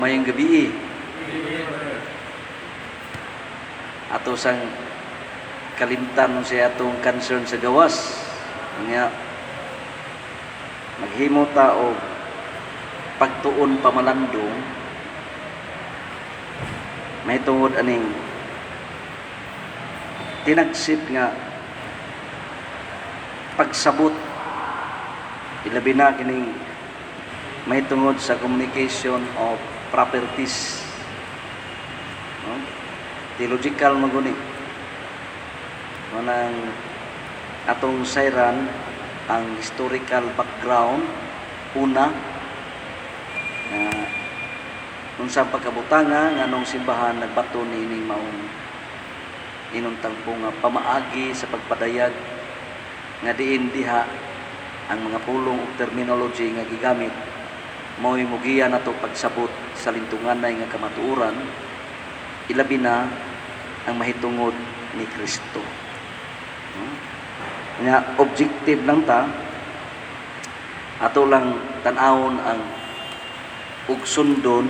Maayong gabii. Ato sang kalimtan sa atong concern sa gawas. Nga maghimo ta og pagtuon pamalandong mahitungod aning tinagsit nga pagsabot, ilabi na kining mahitungod sa communication of properties, no? Theological maguni manang atong sayran ang historical background una nga unsang pagkabutanga, nganong simbahan nagbaton niining maong inuntang po nga pamaagi sa pagpadayag nga diin diha ang mga pulong ug terminology nga gigamit mao'y mugiya nato pagsabot sa lintunganay nga kamatuoran, ilabi na ang mahitungod ni Kristo. No? Nga objective lang ta, ato lang tan-awon ang ug sundon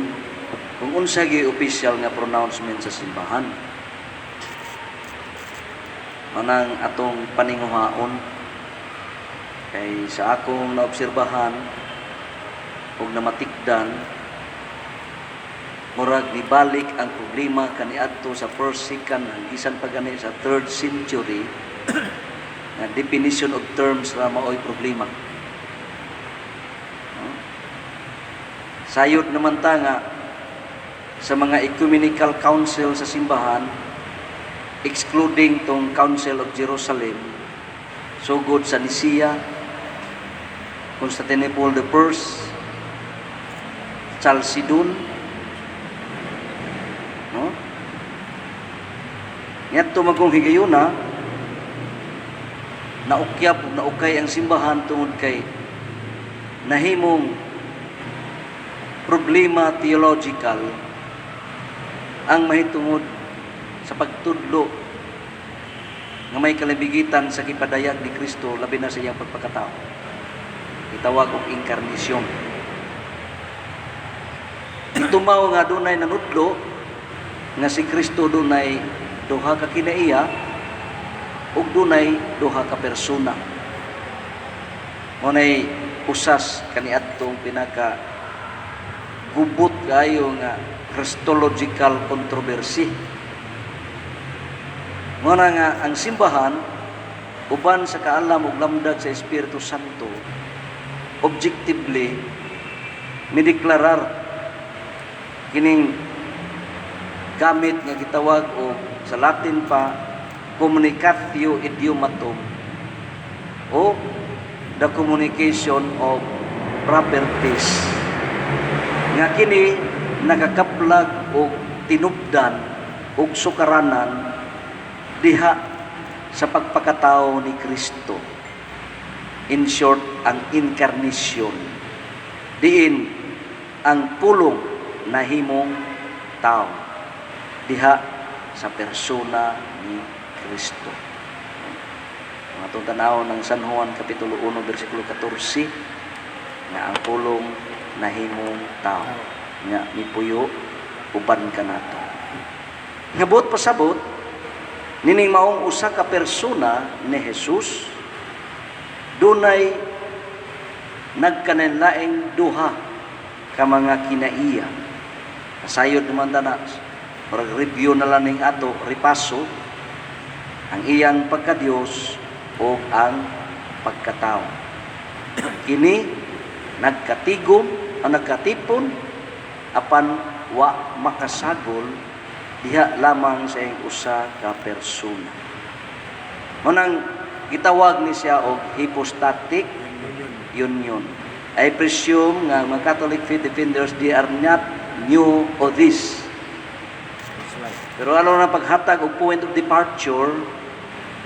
kung unsa gyud official nga pronouncement sa simbahan. Manang atong paninguhaon kay sa akong naobserbahan ug namatikdan, murag nibalik ang problema kaniadto sa first, second, bisan pa gani sa third century nga definition of terms ra maoy problema. No? Sayod naman ta nga sa mga ecumenical council sa simbahan, excluding tong Council of Jerusalem, sugod sa Nicaea, Constantinople the First, Chalcedon, no? Ngadto magong higayuna, naukyab ug naukay ang simbahan tungod kay nahimong problema theological ang mahitungod sa pagtudlo nga may kalabigitan sa gipadayag ni Kristo, labi na sa iyang pagpakatao. Gitawag og inkarnisyon. Itumaw nga dunay nanudlo nga si Kristo dunay duha ka kinaiya ug dunay duha ka persona. Mao nay usas kaniadtong pinaka gubot kayo nga Christological controversy. Mao na nga ang simbahan, uban sa kaalam ug lamdag sa Espiritu Santo, objectively mideklarar kining gamit nga gitawag og sa Latin pa communicatio idiomatum o the communication of properties, nga kini nakakaplag og tinubdan og sukaranan diha sa pagpakatao ni Kristo. In short, ang inkarnisyon, diin ang pulong nahimong tao diha sa persona ni Kristo. Ang atong tanaw ng San Juan Kapitulo 1 versikulo 14 nga ang pulong nahimong tao nga mipuyo uban kanato. Nga buot pasabot nining maong usa ka persona ni Jesus dunay nagkanainlaing duha ka mga kinaiya. Kasayod naman ta na, murag review na lang ning ato, ripaso, ang iyang pagkadiyos o ang pagkatao. Kini nagkatigom ang nagkatipon apan wa makasagol diha lamang sa iyang usa ka persona. Mao nang gitawag ni siya og hypostatic union. I presume nga mga Catholic faith defenders, they are not new of this. That's right. Pero ano na paghatag og point of departure,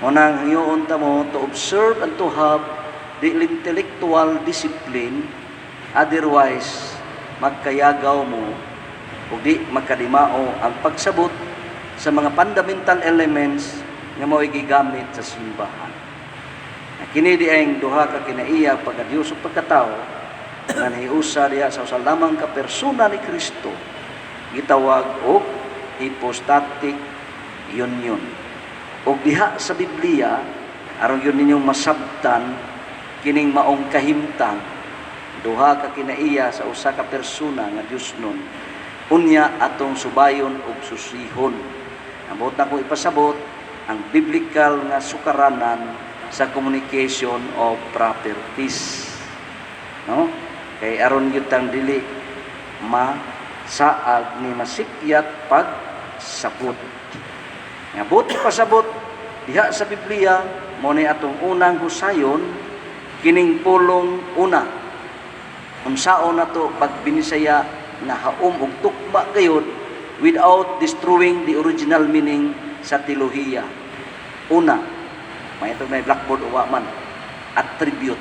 mao nang hangyoon ta mo to observe and to have the intellectual discipline, otherwise magkayagaw mo ug di magkadimao ang pagsabot sa mga fundamental elements nga mao'y gigamit sa simbahan. Na kini di ang duha ka kinaiya, pagka-Diyos ug pagkatao, nga nahiusa diha sa usa lamang ka persona ni Kristo. Gitawag og hypostatic union. Og diha sa Biblia, aron yun ninyong masabtan kining maong kahimtang, duha ka kinaiya sa usa ka persona nga Dios nun, unya atong subayon og susihon. Ang buot nako ipasabot, ang biblical nga sukaranan sa communication of properties, no? Kay aron gyud tang dili masaag ni masipyat pag sabot. Nga buot ipasabot diha sa Biblia, mo ni atong unang husayon kining pulong una. Unsaon nato pag binisaya nga haom og tukma gayud without destroying the original meaning sa teolohiya? Una, may itong na blackboard o wa man, attribute.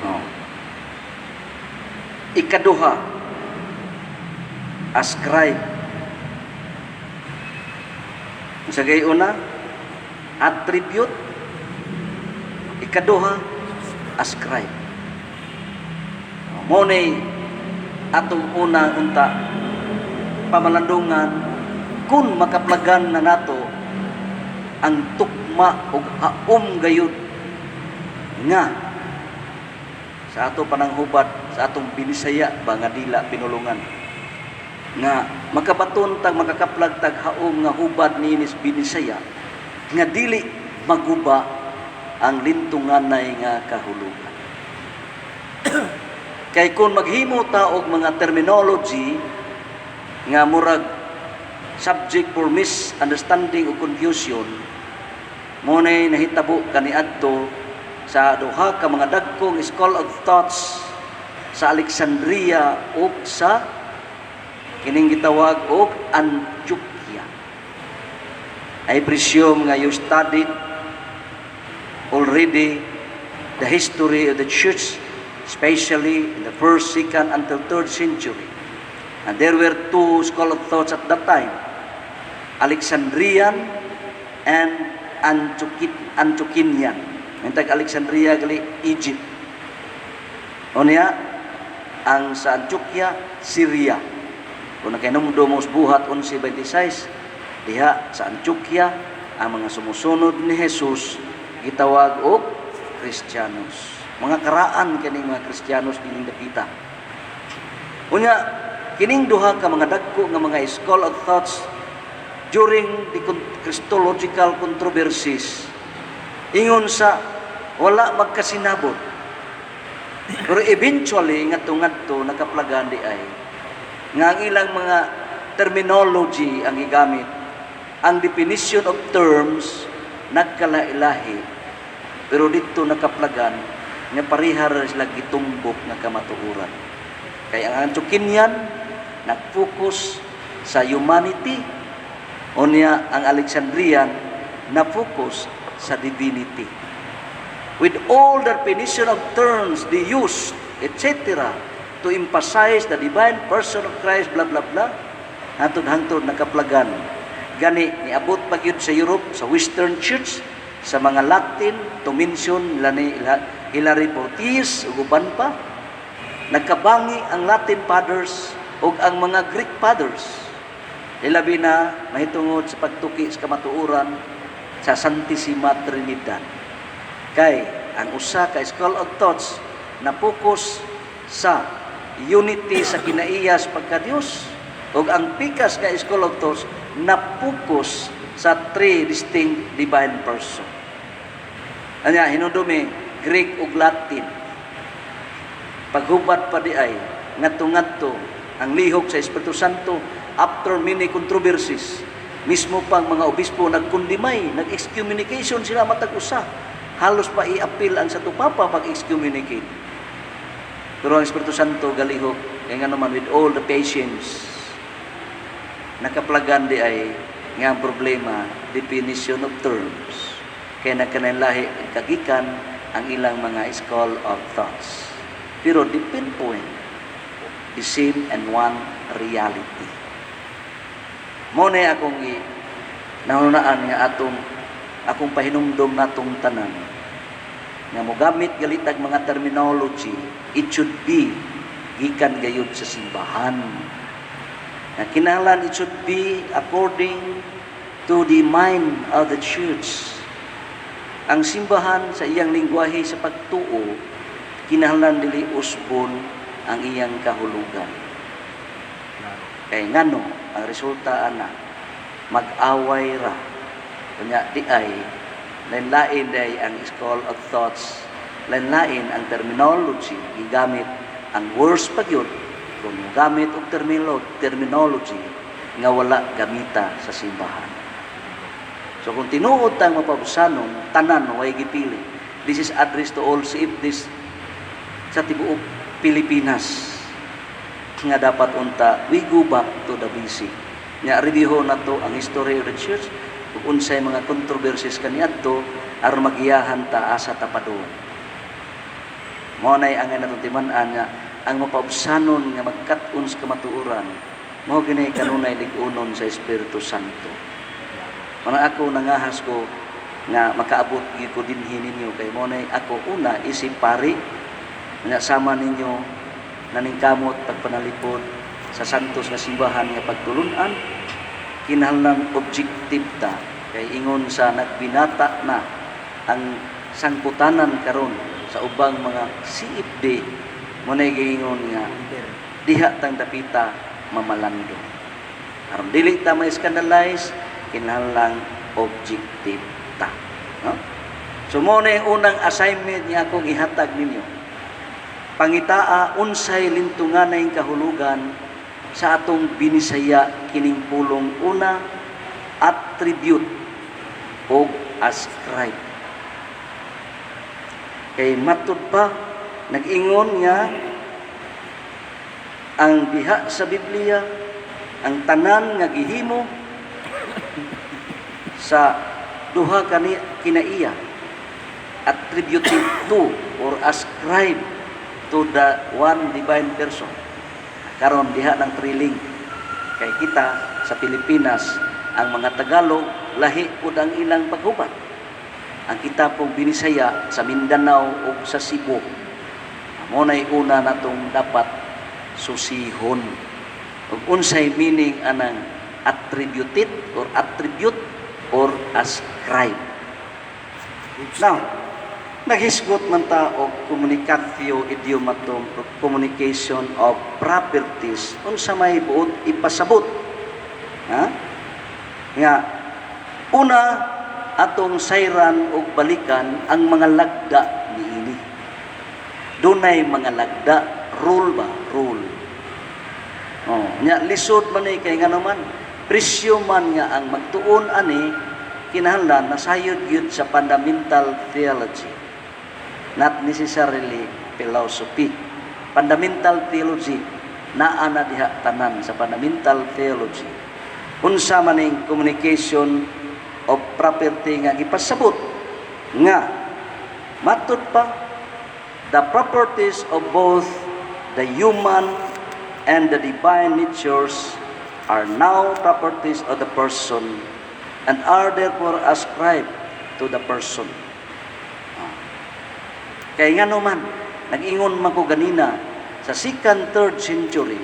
Oh. Ikaduha, ascribe. Unsa kay una? Attribute. Ikaduha, ascribe. Mo ni atong una unta pamalandungan kung makaplagan na nato ang tukma og haom gayud nga sa ato pananghubad sa atong binisaya ba nga dila pinulungan, nga makabaton tag makakaplag tag haom nga hubad niinis binisaya nga dili maguba ang lintunganay nga kahulugan. Kay kung maghimo ta og mga terminology nga murag subject for misunderstanding o confusion, mo nay nahitabo kaniadto sa duha ka mga dagkong school of thoughts sa Alexandria ug sa kining gitawag og Antioquia. I presume nga you studied already the history of the church, especially in the first, second, until third century. And there were two school of thoughts at that time, Alexandrian and Antiochinian. Ang Alexandria gali Egypt. Unya, ang sa Antioquia, Syria. Kung nakainumdum mo Buhat 11:26, diha sa Antioquia, ang mga sumusunod ni Jesus gitawag og Kristiyanos. Mga karaan kining mga Kristiyanos dining dapita. Unya, kining duha ka mga dagko nga mga school of thoughts during the Christological controversies, ingon sa wala magkasinabot. Pero eventually, ngadto ngadto nakaplagan di ay nga ang ilang mga terminology ang gigamit, ang definition of terms nagkalailahi, pero dito nakaplagan nga pareha ra sila gitumbok nga kamatuoran. Kay ang Antiochinian nag-focus sa humanity, unya ang Alexandrian na focus sa divinity. With all the definition of terms they used, etc., to emphasize the divine person of Christ, blah, blah, blah, hantod hangtod nakaplagan. Gani, niabot pa gyud sa Europe, sa Western Church, sa mga Latin, to mention lani Hilary Porteus ug uban pa, nagkabangi ang Latin Fathers ug ang mga Greek Fathers. Ilabi na mahitungod sa pagtuki sa kamatuoran sa Santissima Trinidad. Kay ang usa ka school of thoughts na focus sa unity sa kinaiyas pagka-Dios, ug ang pikas nga school of thoughts na focus sa three distinct divine person. Anya hinumdumi Greek ug Latin. Paghubad pa di ay ngadto-ngadto ang lihok sa Espiritu Santo after many controversies. Mismo pang mga obispo nagkondemn, nag-excommunication sila matag usa. Halos pa i-appeal ang Santo Papa pag excommunicate. Pero ang Espiritu Santo galihok, kaya nga naman with all the patience, nakaplagan di ay nga ang problema, definition of terms. Kaya nagkanalahi kagikan ang ilang mga school of thoughts. Pero the pinpoint, the same and one reality. Mo na akong nahunaan nga atong akong pahinumdom natong tanan nga mogamit galitag mga terminology, it should be Gikan gayud sa simbahan. Na kinahanglan it should be according to the mind of the church. Ang simbahan sa iyang lingwahe sa pagtuo, kinahanglan dili usbon ang iyang kahulugan. Kay ngano, ang resulta ana, mag-away ra. Kanya di ay lain-lain day ang school of thoughts, lain-lain ang terminology gigamit, ang worst pa gyud kung gamit og terminology nga wala gamita sa simbahan. So kung tinuod tang mapabsanon, tanan way gipili. This is addressed to all CFDs sa tibuok Pilipinas nga dapat unta we go back to the basic. Nga review nato ang history of the church ug unsay mga controversies kaniadto aron magiyahan ta asa ta padung. Mao nay ang natong timan-an nga ang mapaubsanon nga magkat-on sa kamatuoran mao gini kanunay lig-unon sa Espiritu Santo. Mana ako nangahas ko nga makaabot gyud ko dinhi ninyo kay mo nay ako una isip pari nga sama ninyo naningkamot pagpanalipod sa santos nga simbahan nga pagtulunan. Kinahanglan objective ta kay ingon sa nagbinata na ang sangputanan karon sa ubang mga CFD, mo nay giingon nga diha tang dapita mamalando. Aron dili ta may scandalize, kinahanglan objective ta, no? So mo na yung unang assignment niya akong ihatag ninyo: pangitaa unsay lintunganay kahulugan sa atong Binisaya kining pulong una, attribute o ascribe. Kay matud pa nag-ingon nga ang diha sa Biblia, ang tanan nga gihimo sa duha kani kinaiya, attributed to or ascribed to the one divine person. Karon diha ng thrilling kay kita sa Pilipinas, ang mga Tagalog, lahi pud ang ilang paghubad. Ang kita pong Binisaya sa Mindanao ug sa Cebu, mo nay una natong dapat susihon ug unsay meaning anang attributed or attribute or ascribe. Now, naghisgot man ta og communicatio idiomatum or communication of properties, unsa may buot ipasabot, ha? Nga una atong sayran og balikan ang mga lagda niini. Dunay mga lagda, rule ba, rule. Oh, nya lisod man ni kay ngano man, presyo man nga ang magtuon ani kinahanglan nasayod gyud sa fundamental theology, not necessarily philosophy. Fundamental theology, naa na diha tanan sa fundamental theology. Unsa man ning communication of property nga gipasabot nga matud pa, the properties of both the human and the divine natures are now properties of the person and are therefore ascribed to the person. Ah. Kay nga man, nag-ingon man ko ganina, sa second, third century,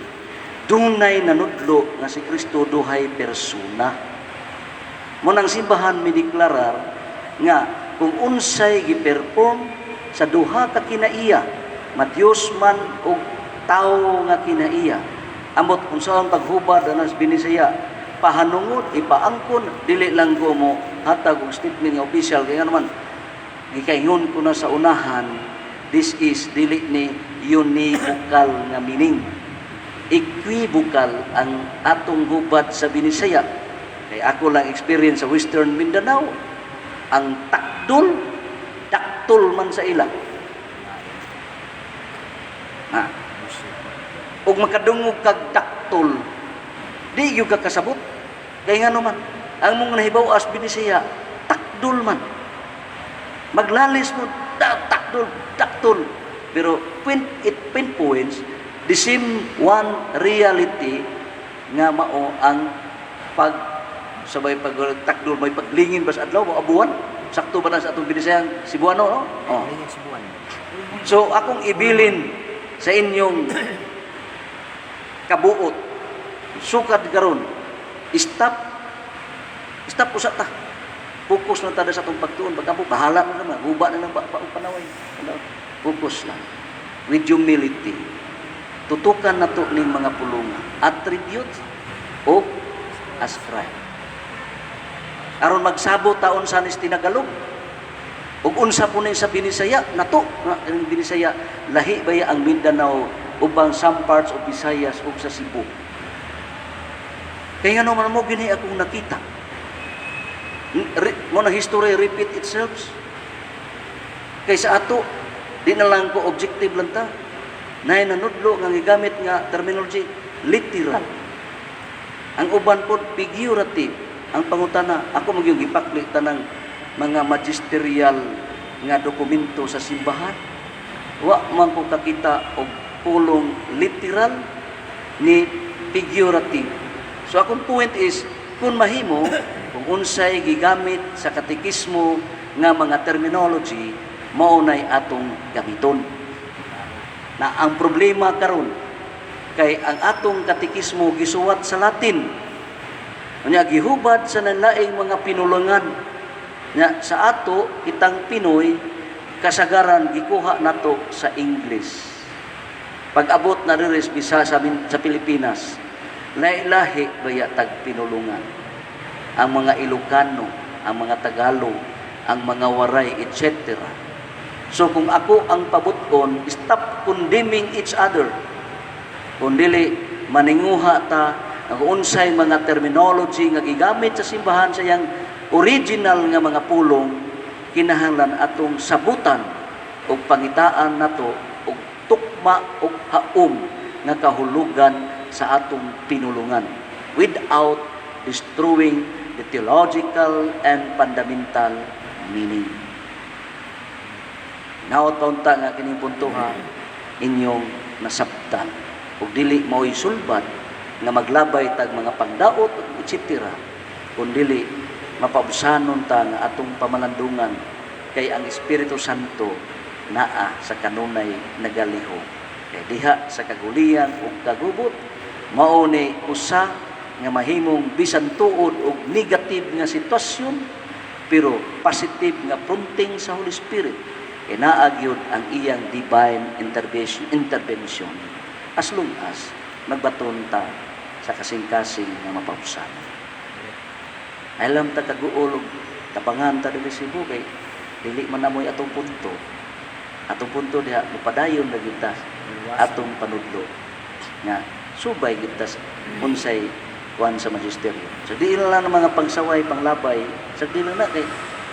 dunay nanudlo nga si Kristo duhay persona. Mo nang simbahan mideklarar nga kung unsay gi-perform sa duha ka kinaiya, ma-Dios man og tawo nga kinaiya. Amot unsaon paghubad anas Binisaya, pahanungod, ipaangkon, dili lang ko mo hatag og statement nga official kay naman gikaingon ko na sa unahan, this is dili ni univocal nga meaning, equivocal ang atong hubad sa Binisaya. Kay ako lang experience sa Western Mindanao, ang takdol, daktol man sa ila. Ha? Ug makadungog kag daktol, di gyud ka kasabot. Kay ngano man, ang mong nahibaw as Binisaya, takdol man. Maglalis mo, takdol, daktol. Pero point, it pinpoints the same one reality nga mao ang pag sabay pag takdol, may paglingin ba sa adlaw mo abuan, sakto ba na sa atong Binisayang Cebuano, no? Oh. Lingin Cebuano. So akong ibilin sa inyong Kabuot. Sukad karon, stop, stop usa ta. Focus lang ta sa atong pagtuon. Pagkampo, bahala na naman. Guba na lang ba, ba panaway. Ano? Focus lang. With humility. Tutukan nato ning mga pulunga. Attributes o ascribe. Aron magsabot taon sa nis tinagalog. Ug unsa po ni sa Binisaya nato na ang Binisaya, lahi ba ya ang Mindanao ubang some parts of Visayas ug sa Cebu? Kay ngano man mo gini akong nakita. Mo na history repeat itself. Kay sa ato, di na lang ko objective lang ta. Nay nanudlo nga gigamit nga terminology literal. Ang uban pod figurative. Ang pangutana, ako magyung gipakli tanang mga magisterial nga dokumento sa simbahan. Wa man ko kakita og pulong literal ni figurative. So akong point is, kung mahimo, kung unsay gigamit sa katekismo nga mga terminology, mao nay atong gamiton. Na ang problema karon kay ang atong katekismo gisuwat sa Latin. Unya gihubad sa nalaing mga pinulungan. Nya sa ato kitang Pinoy, kasagaran gikuha nato sa English. Pag-abot na diri bisa sa Pilipinas, lahi-lahi baya tag pinulungan. Ang mga Ilocano, ang mga Tagalog, ang mga Waray, etc. So kung ako ang pabuton, stop condemning each other. Kung dili, maninguha ta ang unsay mga terminology nga gigamit sa simbahan sa iyang original nga mga pulong, kinahanglan atong sabutan og pangitaan nato og tukma og haom nga kahulugan sa atong pinulungan without destroying the theological and fundamental meaning. Naot pa unta nga kining puntoha inyong nasabtan. Ug dili mao'y sulbad nga maglabay tag mga pangdaot, etc. Kun dili mapaubsanon ta nga atong pamalandungan kay ang Espiritu Santo naa sa kanunay nagalihok. Kay diha sa kagulian ug kagubot, mao ni usa nga mahimong bisan tuod og negative nga sitwasyon pero positive nga prompting sa Holy Spirit, kay naa gyud ang iyang divine intervention as long as magbaton ta sa kasing-kasing nga mapaubsanon. Alam ta kaguol og tabangan ta diri Cebu kay dili man namoy atong punto. Atong punto diha, mopadayon na gyud ta atong panudlo nga subay gyud ta unsay kuan sa magisteryo. So di na lang ang mga pangsaway, panglabay, sa di lang na kay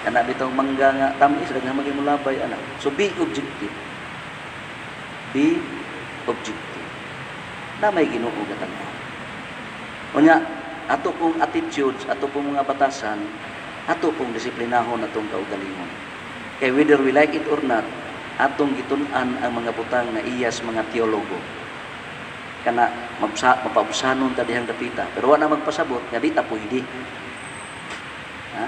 kana bitong mangga nga tamis, daghan maging molabay ana. So be objective. Be objective. Na may Ginoo gatan-aw. Unya ato pong attitudes, ato pong mga batasan, ato pong disiplinahon atong kaugalingon. Kay whether we like it or not, atong gitun-an ang mga butang na iyas mga teologo. Kana mabsa, mapaubsanon ta dihang dapita. Pero wa na magpasabot nga di ta pwede. Ha?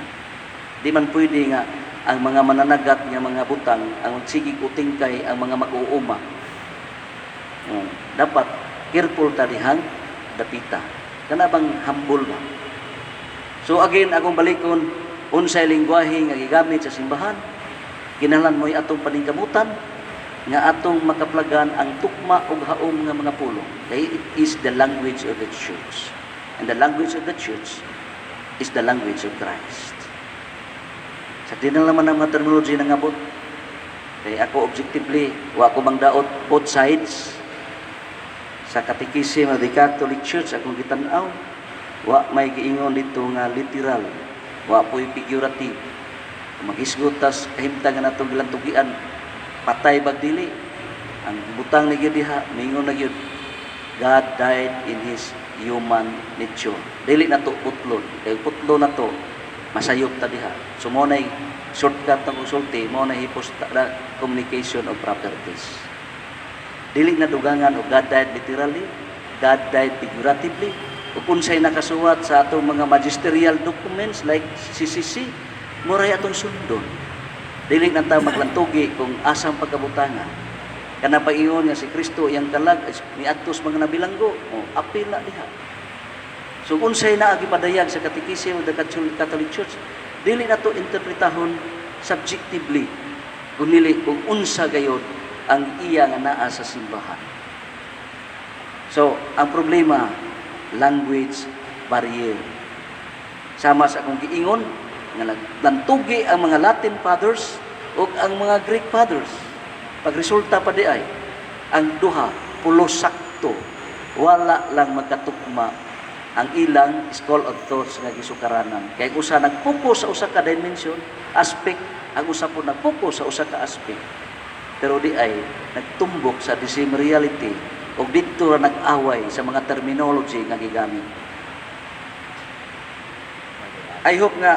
Di man pwede nga ang mga mananagat nga mga butang ang sigig utingkay ang mga mag-uuma. Dapat careful ta dihang dapita. Kana bang humble ba? So again, akong balikon, unsay lingwahe nga gigamit sa simbahan, kinahanglan mo'y atong paningkamutan nga atong makaplagan ang tukma ug haom nga mga pulong. Kay it is the language of the church. And the language of the church is the language of Christ. Sa di na naman ang mga terminology na ngabot. Kay ako objectively, wa ko mangdaot both sides. Sa Catechism of the Catholic Church, akong gitan-aw, wa may giingon dito nga literal, wa po'y figurative. Kung maghisgot tas kahimtang nga natong gilantugian, patay bag dili? Ang butang ni gyud diha, mingon na gyud, God died in His human nature. Dili na to putlon. Kay putlo na to, masayop ta diha. So mo nay shortcut ng konsulti, mo na communication of properties. Dili na dugangan og God died literally, God died figuratively. Ug unsay nakasuwat sa atong mga magisterial documents like CCC, muray atong sundon. Dili na ta maglantugi kung asang pagkabutanga. Kana pag-ingon nga si Kristo iyang kalag is miadto sa mga nabilanggo, oh, apil na diha. So unsay naa gipadayag sa Catechism of the Catholic Church, dili na to interpretahon subjectively, kundi kung unsa gayod ang iya nga naa sa simbahan. So, ang problema, language barrier. Sama sa akong giingon, nga nantugi ang mga Latin fathers o ang mga Greek fathers. Pagresulta pa diay, ang duha, pulos sakto, wala lang magkatukma ang ilang school of thoughts nga gisukaranan. Kay ang usa nag-focus sa usa ka dimension, aspect, ang usa po nag-focus sa usa ka aspect. Pero diay nagtumbok sa the same reality ug didto ra nag-away sa mga terminology nga gigamit. I hope nga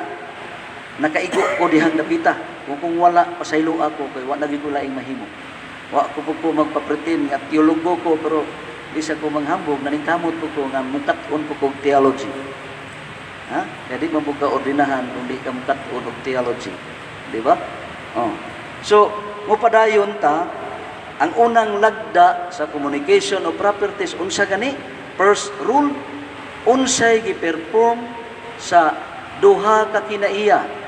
nakaigo ko dihang dapita. Kung wala, pasaylo ako kay wa na gyud ko laing mahimo. Wa ko po ko magpa-pretend nga teologo ko, pero di sa ko manghambog, naningkamot po ko nga mukat-on po kog theology. Ha? Kaya di man po ka ordinahan kung di ka mukat-on og theology. Di ba? Oh. So, mupadayon ta, ang unang lagda sa communication of properties, unsa gani? First rule, unsay gi-perform sa duha ka kinaiya,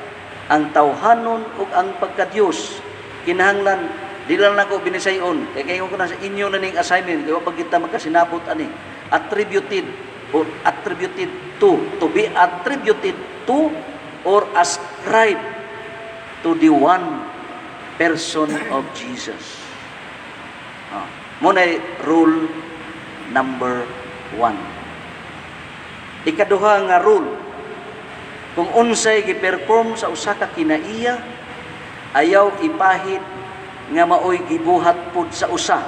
ang tawhanon ug ang pagkadiyos, kinahanglan di lang nako binisayon kay kayo ko na sa inyo na ning assignment, kay wa pag kita magkasinabot ani. Attributed or attributed to be attributed to or ascribed to the one person of Jesus. Ah, mao na rule number 1. Ikaduha nga rule, kung unsay gi-perform sa usa ka kinaiya, ayaw ipahid nga maoy gibuhat pud sa usa.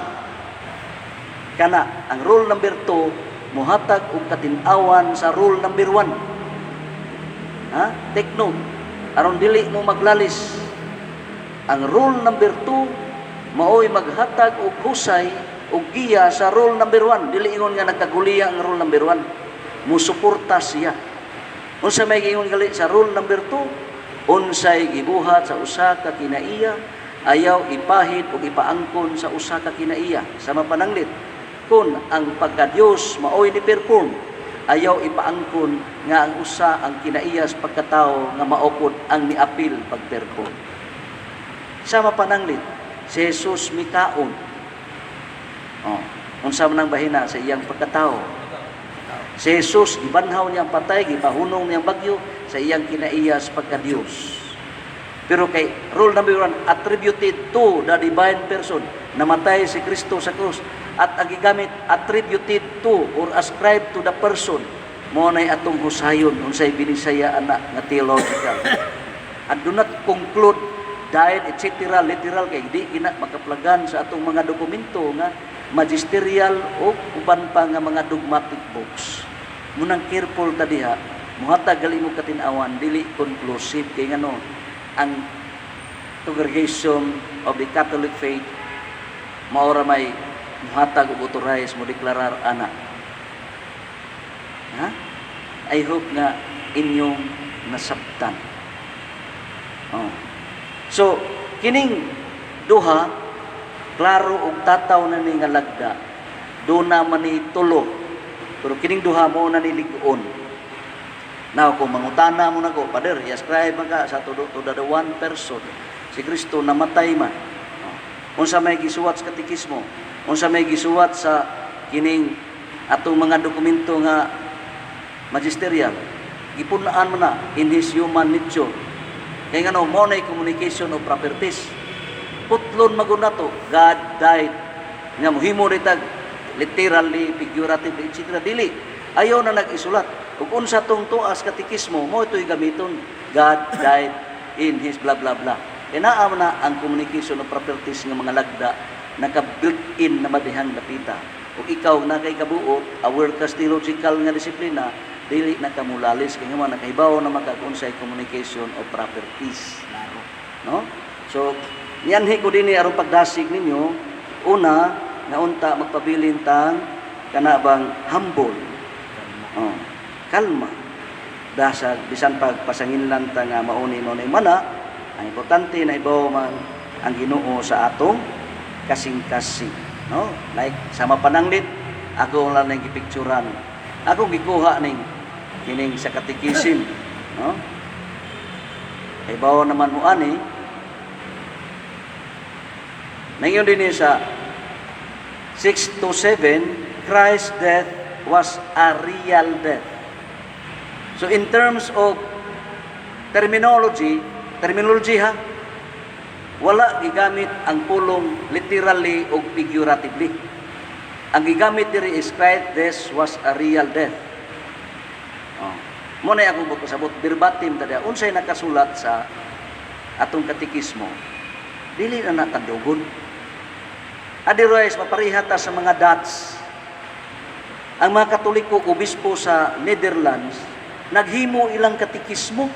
Kana ang rule number 2 muhatag og katin-awan sa rule number 1. Ha, take note aron dili mo maglalis. Ang rule number 2 maoy maghatag og husay og giya sa rule number 1. Dili ingon nga nagkaguliya ang rule number 1, musuporta siya. Unsa may giingon gali sa rule number 2? Unsay gibuhat sa usa ka kinaiya, ayaw ipahid o ipaangkon sa usa ka kinaiya. Sa mapananglit, kung ang pagka-Dios maoy ni perform, ayaw ipaangkon nga ang usa ang kinaiya sa pagkatao nga mao pod ang niapil pag-perform. Sa mapananglit, si Jesus mikaon. Oh, unsa man ang bahina sa iyang pagkatao? Si Jesus, gibanhaw niya ang patay, gipahunong niya ang bagyo, sa iyang kinaiya sa pagka-Diyos. Pero kay rule number 1, attributed to the divine person. Namatay si Kristo sa krus at ang gigamit, attributed to or ascribed to the person. Mao nay atong husayon unsay binisaya ana nga theological. And do not conclude died, etc., literal, kay di gina makaplagan sa atong mga dokumento nga magisterial o uban pa nga mga dogmatic books. Munang careful ta diha, muhatag gali mo katin-awan, dili conclusive, kay ngano ang Congregation of the Catholic Faith mao ra may muhatag og authorize mo deklarar ana. Ha, I hope nga inyong nasabtan. Oh. So kining duha, klaro og tataw na ni nga lagda. Duna man ni tulo, pero kining duha mao na ni lig-on. Now, kung mangutana mo nako, "Pader, i-ascribe man ka sa to the one person. Si Kristo namatay man. Oh. Unsa may gisuwat sa katekismo? Unsa may gisuwat sa kining atong mga dokumento nga magisterial?" Gipunaan mo na in his human nature. Kay ngano, mao na communication of properties. Putlon maguna to, God died. Nga mohimo ni tag literally, figuratively, etc. Dili. Ayaw na nag-isulat. Ug unsa tong tuas katekismo, mao ito'y gamiton. God died in his blah blah blah. Kaya naa na ang communication of properties nga mga lagda, naka built-in na madihang dapita. Ug ikaw na kay kabuot, aware ka sa theological nga disiplina, dili na kamulalis kay nga nakahibaw na makakunsay communication of properties. Klaro. No? So, nianhi ko dinhi aron pagdasig ninyo, una, nga unta magpabilin tang kana bang humble. Oh, kalma. Dasag bisan pag pasanginlan ta nga mauni mauni mana, ang importante na ibaw man ang Ginoo sa atong Kasing-kasing, no? Like sa mapananglit, ako lang nang gipicturan. Ako gikuha ning kining sa catechism, no? Kay bawa naman mo ani, ningon din sa 6 to 7, Christ's death was a real death. So in terms of terminology, terminology ha, wala gigamit ang pulong literally o figuratively. Ang gigamit diri is Christ death was a real death. Oh. Mao na akong pasabot verbatim tada unsay nakasulat sa atong katekismo. Dili na natandugon. Otherwise, mapariha ta sa mga Dutch. Ang mga Katoliko, obispo sa Netherlands, naghimo ilang katekismo.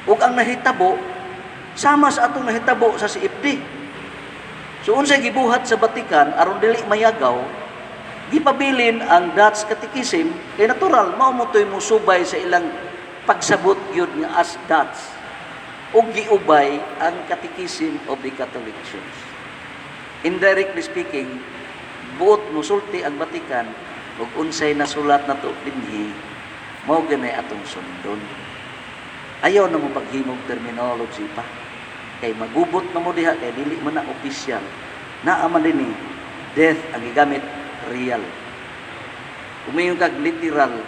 Ug ang nahitabo, sama sa atong nahitabo sa CFD. So unsay gibuhat sa Vatican aron dili mayagaw, gipabilin ang Dutch Catechism kay natural mao mo to'y musubay sa ilang pagsabot gyud nga as Dutch, ug giubay ang Catechism of the Catholic Church. Indirectly speaking, buot musulti ang Vatican ug unsay nasulat nato dinhi, mao ganay atong sundon. Ayaw na mo paghimog terminology pa. Kay magubot na mo diha kay dili man na opisyal. Naa man dinhi, death ang gigamit, real. Kung kag literal,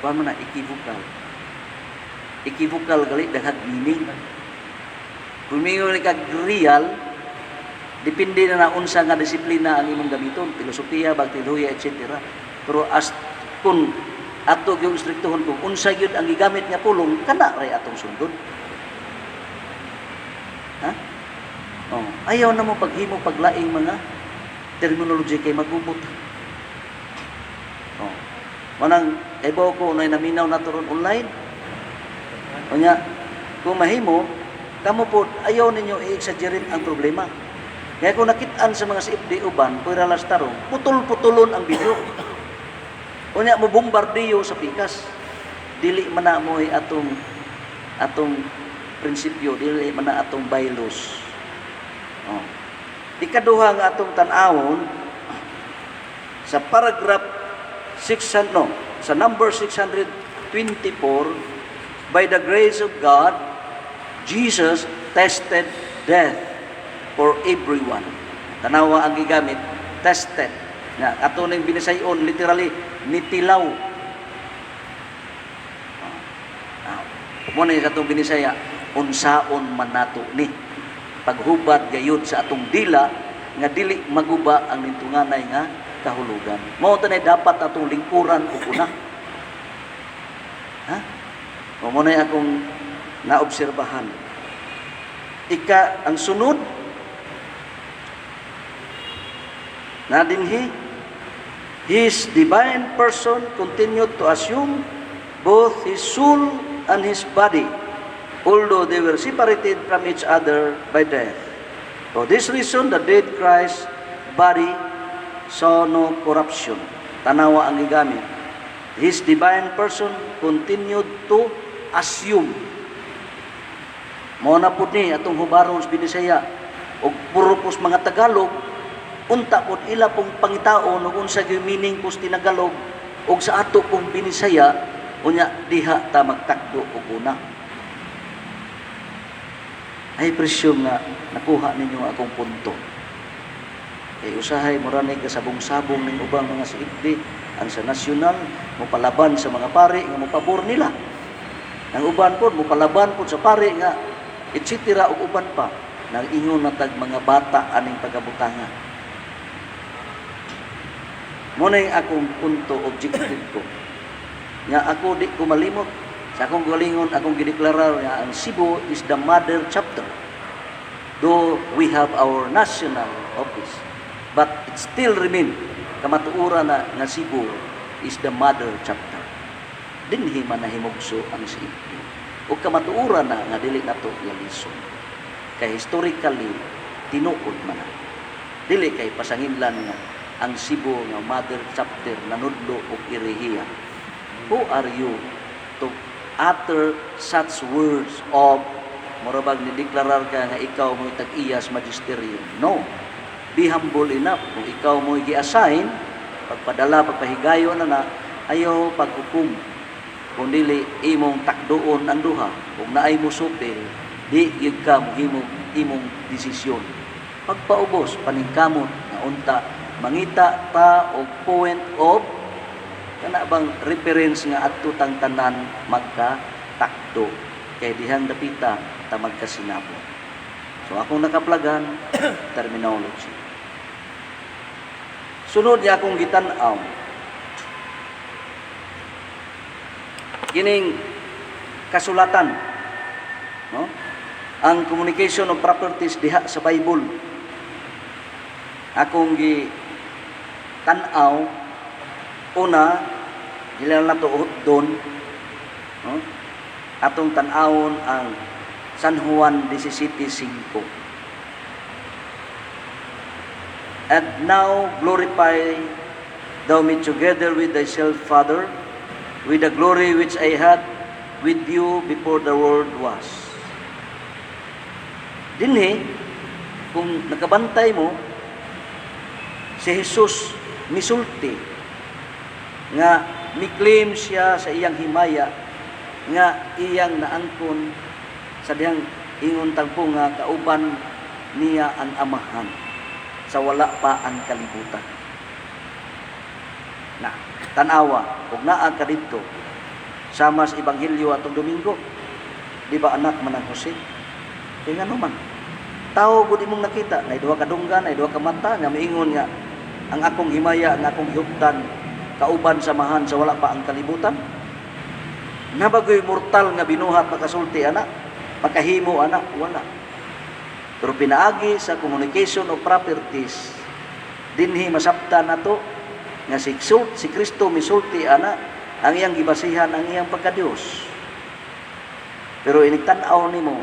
kuan man na, equivocal. Equivocal gali daghag meaning. Kung mingon kag real, depende na na unsa nga disiplina ang imong gamiton, filosofiya, bagtilohiya, etc. Pero as kung ato gyud istriktohon kung unsa gyud ang gigamit nga pulong, kana ray atong sundon. Ha? Oh, ayaw na mo paghimo paglaing mga terminology kay magubot. Oh. Manang ibaw ko na naminaw na ron online. Unya, kung mahimo, kamo po, ayaw ninyo i-exaggerate ang problema. Kaya kung nakitaan sa mga CFD uban, pwera las tarong, putol-putulon ang video. Unya mo bombardiyo sa pikas. Dili man na mo'y atong atong prinsipyo, dili man na atong bylaws. Oh. Ikaduha nga atong tan-awon sa paragraph 600, no, sa number 624, by the grace of God, Jesus tasted death for everyone. Tanawa ang gigamit, tasted. Nga ato ning binisayon literally nitilaw. Ah, mo na atong binisaya, unsaon man nato ni paghubad gayud sa atong dila nga dili maguba ang nintunganay nga kahulugan. Mao tanay dapat atong lingkuran ug una. Ha? Mao na akong naobserbahan. Ika ang sunod na dinhi, his divine person continued to assume both his soul and his body, although they were separated from each other by death. For this reason, the dead Christ body saw no corruption. Tanawa ang gigamit. His divine person continued to assume. Mao na pud ni atong hubaron sa Binisaya ug puro pos mga Tagalog, unta pud ila pong pangitaon ug unsa gyud meaning pos tinagalog ug sa ato pong Binisaya, unya diha ta magtakdo og una. Ay presyo nga nakuha ninyo akong punto. Kay usahay mura ni kasabong-sabong ning ubang mga CFD, ang sa nasyonal mopalaban sa mga pari nga mopabor nila. Ang uban pod mopalaban pod sa pari nga etc. ug uban pa. Nang ingon na tag mga bata aning pagabutanga. Mo na yung akong punto, objective ko. Nga ako di ko malimot sa akong galingon, akong gideklarar nga ang Cebu is the mother chapter. Though we have our national office, but it still remain kamatuoran na nga Cebu is the mother chapter. Dinhi man nahimugso ang CFD. O kamatuoran na nga dili nato lalison. Kay historically tinuod man na. Dili kay pasanginlan nga ang Cebu nga mother chapter nanudlo og erehiya. Who are you to utter such words of mura bag ni deklarar ka nga ikaw mo'y tag-iya sa magisterium. No. Be humble enough. Kung ikaw mo'y gi-assign, pagpadala, pagpahigayon na na, ayaw paghukom. Kung dili imong takduon ang duha, kung naay mo supil, di gyud ka mohimo imong desisyon. Pagpaubos, paningkamot nga unta mangita ta og point of kana bang reference nga adto tang tanan magka takdo kay dihang dapita ta magkasinabot. So akong nakaplagan, terminology. Sunod niya akong gitan-aw kining kasulatan, no? Ang communication of properties diha sa Bible, akong gi tan-aw una dili na to doon, no? Atong tan-awon ang San Juan 17:5. "And now glorify thou me together with thyself, Father, with the glory which I had with you before the world was." Dinhi, kung nakabantay mo, si Jesus misulti nga miklaim siya sa iyang himaya nga iyang naangkon sa dihang ingon tagpo nga kauban niya ang Amahan sa wala pa ang kalibutan. Na, tanawa, ug naa ka didto sama sa Ebanghelyo atong Domingo. Di ba anak man ang Jose? Kaya ngano man? Tao gud imong nakita, nay duha ka dunggan, nay duha ka mata, nga miingon nga ang akong himaya, ang akong gihuptan kauban sa Amahan sa wala pa ang kalibutan. Nabagoy mortal nga binuhat makasulti ana, makahimo ana, wala. Pero pinaagi sa communication of properties, dinhi masabtan nato nga si Kristo misulti ana, ang iyang gibasihan ang iyang pagkadiyos. Pero inigtan-aw nimo,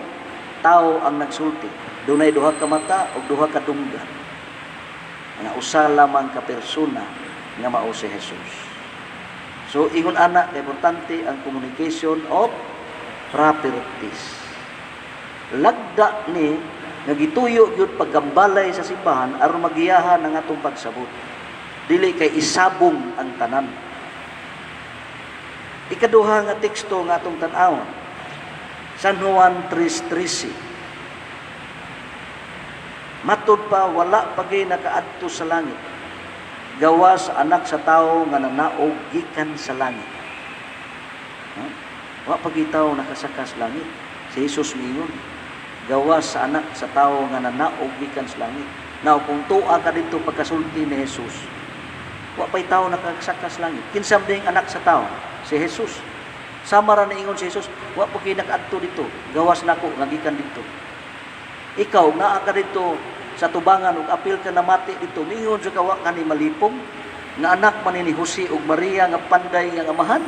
tao ang nagsulti. Dunay duha ka mata o duha ka dunggan. Nga usa lamang ka persona nga mao si Jesus. So ingon ana kay importante ang communication of properties. Lagda ni nga gituyo gyud paggambalay sa simbahan aron magiyahan ang atong pagsabot. Dili kay isabong ang tanan. Ikaduha nga teksto nga atong tan-awon, San Juan 3:13. "Matud pa wala pa gyud nakaadto sa langit gawas anak sa tawo nga nanaog gikan sa langit." Ha? Wa pa gyud tawo nakasaka sa langit. Si Jesus miingon, gawas sa anak sa tawo nga nanaog gikan sa langit. Now, kung tuwa ka dito pagkasulti ni Jesus, wa pa'y tao nakasaka sa langit. Kinsa man anak sa tao? Si Jesus. Sama ra niingon si Jesus, wa pa kay nakaadto dito, gawas nako nga gikan dito. Ikaw naa ka dito sa tubangan ug apil ka namati dito, miingon sa ka wa ka ni malipong nga anak man ni Jose ug Maria nga panday nga amahan.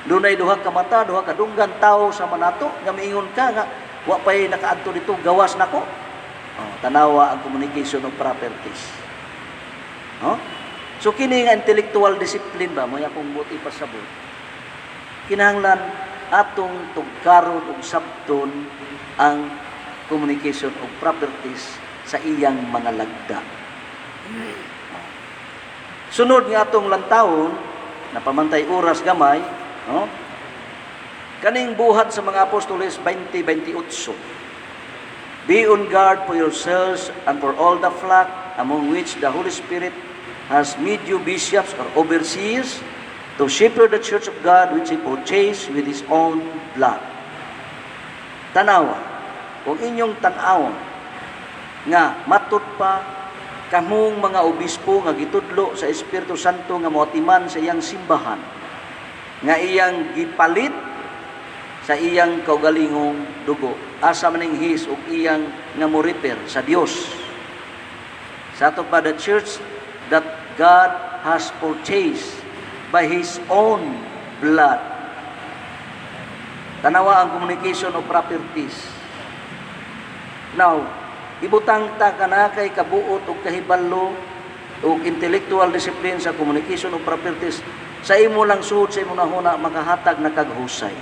Dunay duha ka mata, duha ka dunggan, tao sa manato nga miingon ka nga wa pay nakaadto dito gawas nako. Oh, tanawa ang communication of properties. No? So kini nga intellectual discipline ba mo akong buot ipasabot. Kinahanglan atong tugkaron ug sabton ang communication of properties sa iyang mga lagda. Sunod nga atong lantawon, napamantay oras gamay, no? Kaning Buhat sa mga Apostoles 20:28. "Be on guard for yourselves and for all the flock among which the Holy Spirit has made you bishops or overseers to shepherd the church of God which He purchased with His own blood." Tanawa, kung inyong tan-awon nga matud pa kamong mga obispo nga gitudlo sa Espiritu Santo nga moatiman sa iyang simbahan nga iyang gipalit sa iyang kaugalingong dugo, asa maning "his" ug iyang nga mo refer sa Dios? Sa ato pa, the church that God has purchased by His own blood. Tanawa ang communication of properties. Now, ibutang ta kana kay kabuot og kahibalo og intellectual discipline sa communication of properties sa imo lang suod, sa imong nahuna, makahatag na kag husay.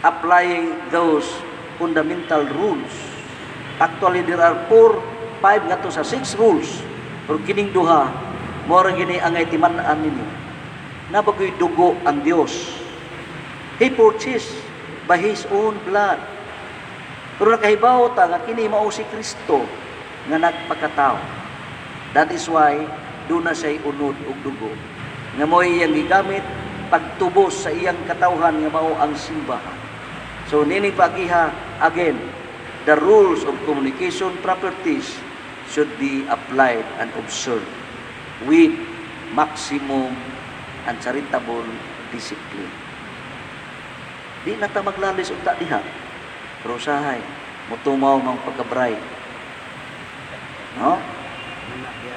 Applying those fundamental rules. Actually, there are four, five ngadto sa six rules. Pero kining duha, mao ra gini angay timan-an ninyo. Naa ba goy dugo ang Dios? He purchased by His own blood. Pero nakahibaw ta nga kini mao si Kristo nga nagpakatao. That is why duna siya'y unod og dugo nga mao iyang gigamit pagtubos sa iyang katawhan nga mao ang simbahan. So nining pagiha again, the rules of communication properties should be applied and observed with maximum and charitable discipline. Di na ta maglalis unta diha. Pero usahay, mutumaw mang pagka-bright. No?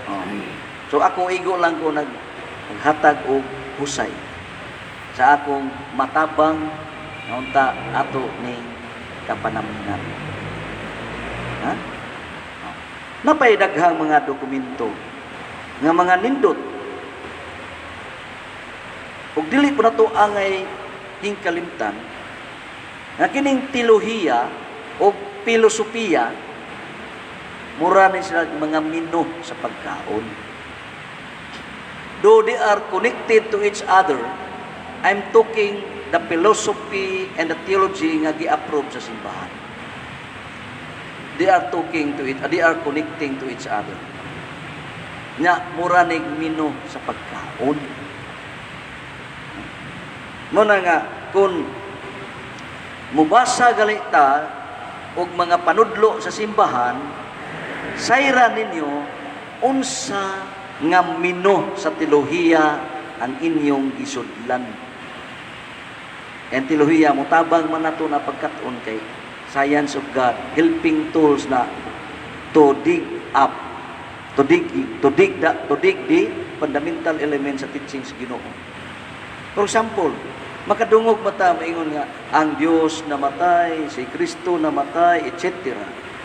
Oh. So ako, igo lang ko naghatag og husay sa akong matabang nga unta ato ning kapanamnan. Ha? Oh. Napay daghang mga dokumento nga mga nindot ug dili po nato angay hingkalimtan nga kining teolohiya o filosofiya, mura ni sila mga menu sa pagkaon. Though they are connected to each other, I'm talking the philosophy and the theology nga gi-approve sa simbahan. They are talking to it, they are connecting to each other. Nya mura nig menu sa pagkaon. Mao na nga kung mubasa gali ta og mga panudlo sa simbahan, sayra ninyo unsa nga menu sa teolohiya ang inyong gisudlan. Ang teolohiya motabang man nato na pagkat-on kay science of God, helping tools na to dig up, to dig the fundamental elements sa teachings Ginoo. For example, makadungog mata maingon nga ang Dios namatay, si Kristo namatay, etc.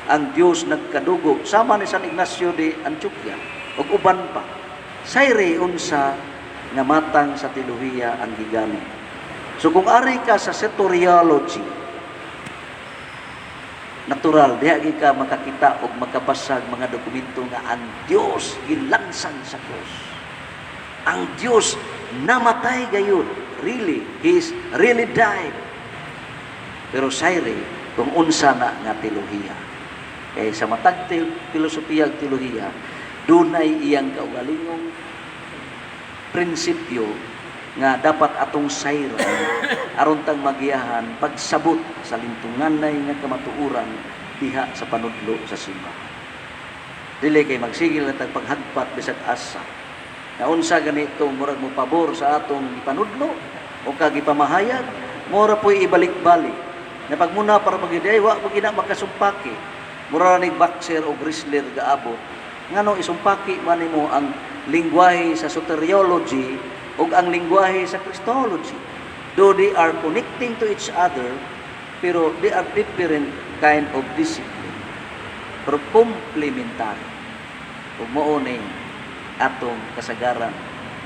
Ang Dios nagkadugo, sama ni San Ignacio de Antioquia ug uban pa. Sayre unsa nga matang sa teolohiya ang gigamit. So kung ari ka sa soteriology, natural diha gyud ka makakita og makabasag mga dokumento nga ang Dios gilansang sa krus. Ang Dios namatay gayud. Really, He is really died. Pero sayre kung unsa na nga teolohiya. Kay sa matag filosofiya ug teolohiya, dunay iyang kaugalingong prinsipyo nga dapat atong sayran aron tang magiyahan pagsabot sa lintunganay nga kamatuoran diha sa panudlo sa simbahan. Dili kay magsigil na tag paghagpat bisag asa. Na unsa ganito, murag mo pabor sa atong gipanudlo o kag gipamahayag, mura po'y ibalik-balik. Na pag muna para magiday, wa mo gina makasumpaki. Mura ni boxer o wrestler gaabot. Ngano isumpaki man nimo ang lingwahe sa soteriology ug ang lingwahe sa Christology? Though they are connecting to each other, pero they are different kind of discipline. Pero complementary. Ug mao ni atong kasagaran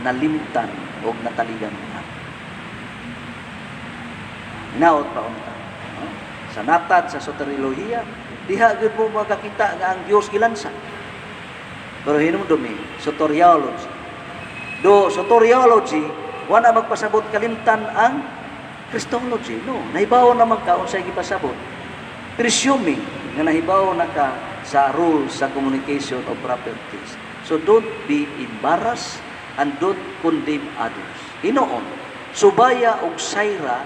nalimtan og nataligamtan. Hinaot pa unta. No? Sa natad sa soteriolohiya, diha gyud mo makakita nga ang Dios gilansa. Pero hinumdumi, soteriology. Do soteriology, wala magpasabot kalimtan ang Christology. No, nahibaw naman ka unsay gipasabot. Presuming nga nahibaw na ka sa rules sa communication of properties. So don't be embarrassed and don't condemn others. Hinoon, subaya og sayra,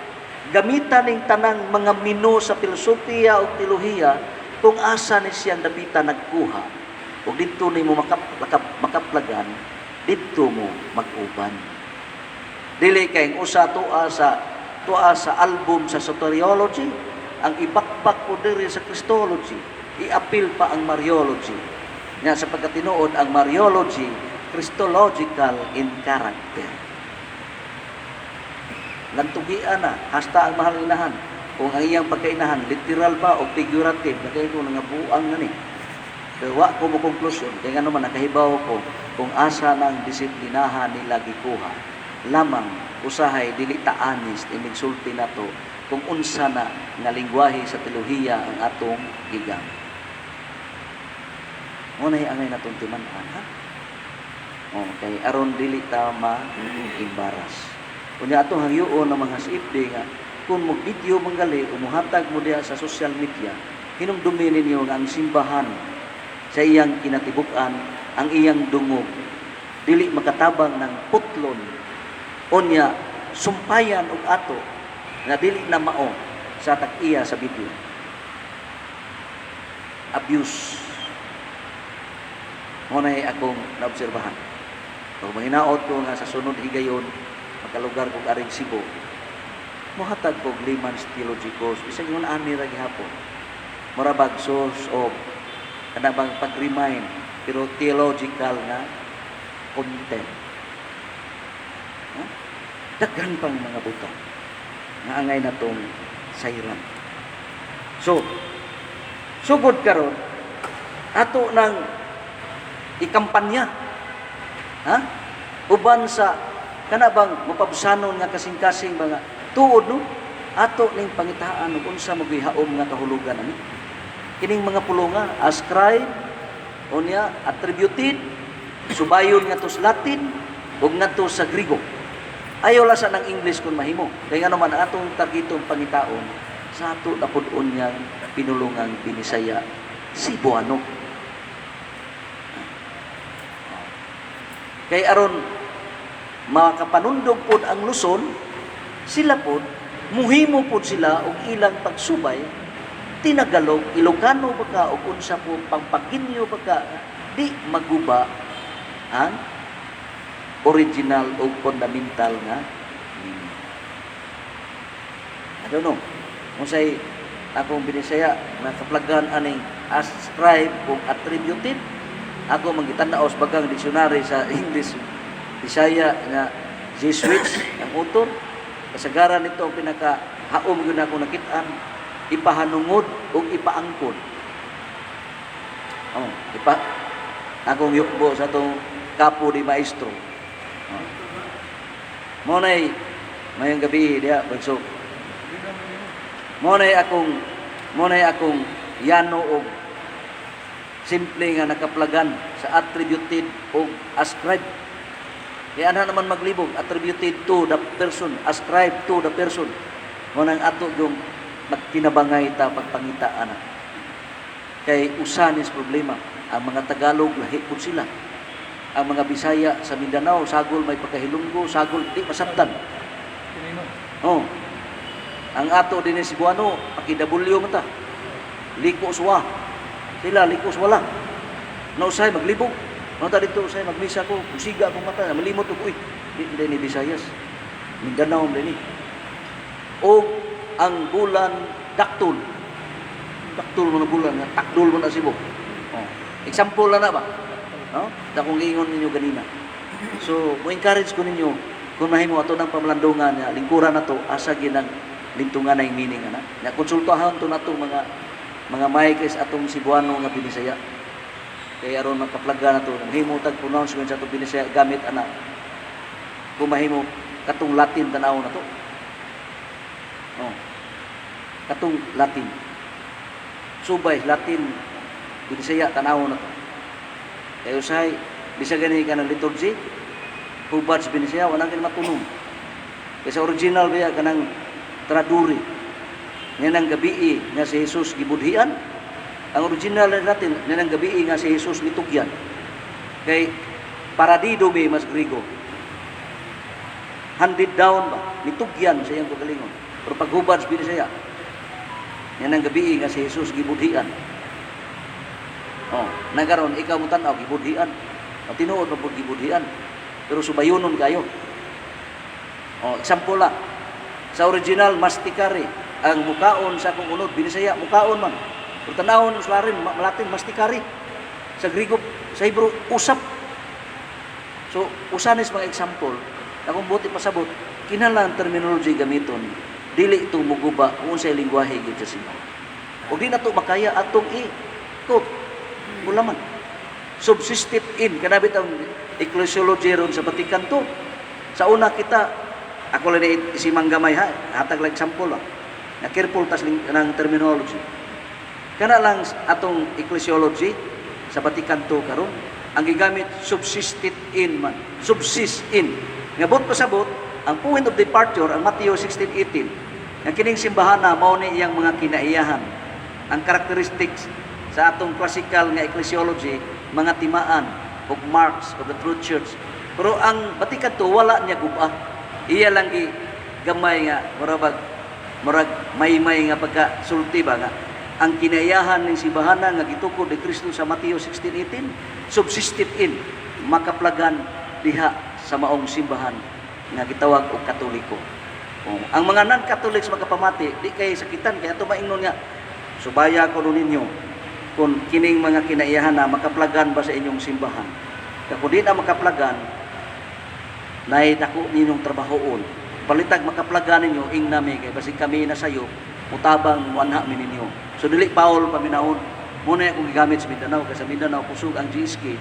gamitan ning tanang mga menu sa filosofiya ug teolohiya kung asa ni siyang dapita nagkuha. Ug didto nimo makaplagan, didto mo mag-uban. Dili kay ang usa tuwa sa album sa soteriology, ang ibakbak ko diri sa Christology, i-appeal pa ang Mariology. Nga sa pagkatinuod, ang Mariology Christological in character. Lantugian na, hasta ang mahal inahan. Kung ang iyang pagkainahan, literal ba o figurative, nakay ko nga buang na ni. Pero wa ko mo konklusyon, kaya nga naman nakahibaw ko kung asa ng disiplinahan nila gikuha. Lamang, usahay, dili ta honest, inig sulti nato kung unsa na nga lingwahe sa teolohiya ang atong gigamit. Mao na angay natong timan-an, ha? Oh, kay aron dili ta ma-embarrass. Unya atong hangyoon ng mga CFD nga kung mo video manggali o muhatag mo diha sa social media, hinumdumi ninyo nga ang simbahan sa iyang kinatibuk-an, ang iyang dungog dili makatabang ng putlon, unya sumpayan og ato nga dili na mao sa tag-iya sa video. Abuse. Mao na akong naobserbahan. Pag mahinaot ko nga sa sunod higayon, makalugar kog aring Cebu, mohatag kog layman's theology course, bisag ingon ani ra gihapon. Mura bag source of kana bang pag-remind, pero theological nga content. Huh? Daghan pang mga butang nga angay natong sayran. So, sugod karon ato nang ikampanya, ha, uban sa kana bang mapabsanon nga kasing-kasing mga tuod, no, ato ning pangitaan ug unsa magihaom nga kahulugan ani kining mga pulunga, ascribe, unya attributed, subayon ngadto sa Latin ug ngadto sa Grigo. Ayaw la sa ng English kung mahimo, kay ngano man atong targetong pangitaon sa ato na pud unyang pinulungang Binisaya, Cebuano, kay aron makapanundog pod ang Luzon, sila pod muhimo pod sila og ilang pagsubay tinagalog, Ilocano baka og unsa po, Pampaginyo baka, di maguba ang original o fundamental nga meaning. I don't know. Kung say akong Binisaya nakaplagan aning ascribe o attributed, ako manggitan-aw sa bagang dictionary sa English Bisaya nga Jesuits ang author. Kasagaran nito ang pinaka haom gyud ako nakit-an, ipahanungod o ipaangkon. Oh, ipa akong yukbo sa atong kapo di maestro. Oh. Mo nay mayong gabi diha bagsok. Mo nay akong yano og simple nga nakaplagan sa attributed o ascribe. Kaya ana naman maglibog, attributed to the person, ascribe to the person. Mo nang ato yung magtinabangay ta pagpangita ana. Kay usanis problema, ang mga Tagalog lahi pud sila. Ang mga Bisaya sa Mindanao, sagol may pagkahilunggo, sagol di masabtan. Kinino? Oh. Ang ato din si Cebuano, paki-W man ta. Liko suwa. Sila liko wala. Na usay maglibog. No ta dito usay magmisa ko, kusiga akong mata, malimot ko, uy, di di ni Visayas. Mindanao man ni. O ang bulan daktol. Daktol mo na bulan nga takdol mo na Cebu. Oh. Example lang na ba? No? Da kong giingon ninyo ganina. So, mo encourage ko ninyo kung mahimo ato ng pamalandungan nga lingkuran na to, asa ginang lintungan na yung meaning ana. Nya konsultahan to natong mga may kay sa atong Cebuano nga Binisaya. Kay aron makaplaga na to, mahimo tag pronouncement sa atong Binisaya gamit ana. Kung mahimo katong Latin tan-aw na to. Oh. Katong Latin. Subay Latin Binisaya tan-aw na to. Kay usahay bisag gani ka ng liturgy, hubad sa Binisaya, wala kin matunom. Kay sa original biya kanang traduri. Nga gabii nga si Jesus gibudhian. Ang original na natin, nga gabii nga si Jesus mitugyan. Kay paradido may mas Grigo. Handed down ba? Mitugyan sa iyang kagalingon. Pero paghubad sa Binisaya, nga gabii nga si Jesus gibudhian. Oh, nagaron ikaw mo tan-aw gibudhian. O tinuod pa pud gibudhian. Pero subayunon kayo. Oh, example lang. Sa original masticare, ang mukaon sa akong unod Binisaya mukaon man. Pero tanawon sa larin, Latin masticare. Sa Grigo, sa Hebrew usap. So, usanis mga example, akong buti pasabot, kinahanglan ang terminology gamiton, dili ito muguba kung unsay lingwahe gyud sa simbahan. Ug di na to makaya atong i-quote. Wala man. Subsistit in, kanabit ang ecclesiology ron sa Vatican II. Sa una kita, ako lang ni isimang gamay ha, hatag lang example ha. Nga careful tas ng terminology. Kana lang atong ecclesiology sa Vatican II karon, ang gigamit "subsistit in" man, "subsist in." Nga buot pasabot, ang point of departure ang Matthew 16:18. Nga kining simbahan na mao ni iyang mga kinaiyahan. Ang characteristics sa atong classical nga ecclesiology, mga timaan ug marks of the true church. Pero ang Vatican II, wala niya guba. Iya lang gi gamay nga murag murag maymay nga pagka sulti ba nga ang kinaiyahan ng simbahana nga gitukod ni Kristo sa Mateo 16:18, "subsistit in", makaplagan diha sa maong simbahan nga gitawag og Katoliko. Oh, ang mga non-Catholics makapamati, di kay sakitan kay ato maingnon nga subaya ko ninyo kung kining mga kinaiyahan na makaplagan ba sa inyong simbahan. Kaya kung di na makaplagan, nay dako ninyong trabahoon. Palitag makaplagan ninyo, ing nami kay basig kami na sayo, mutabang muanha mi ninyo. So dili Paul paminahon. Muna akong gigamit sa Mindanao kay sa Mindanao kusog ang GSK,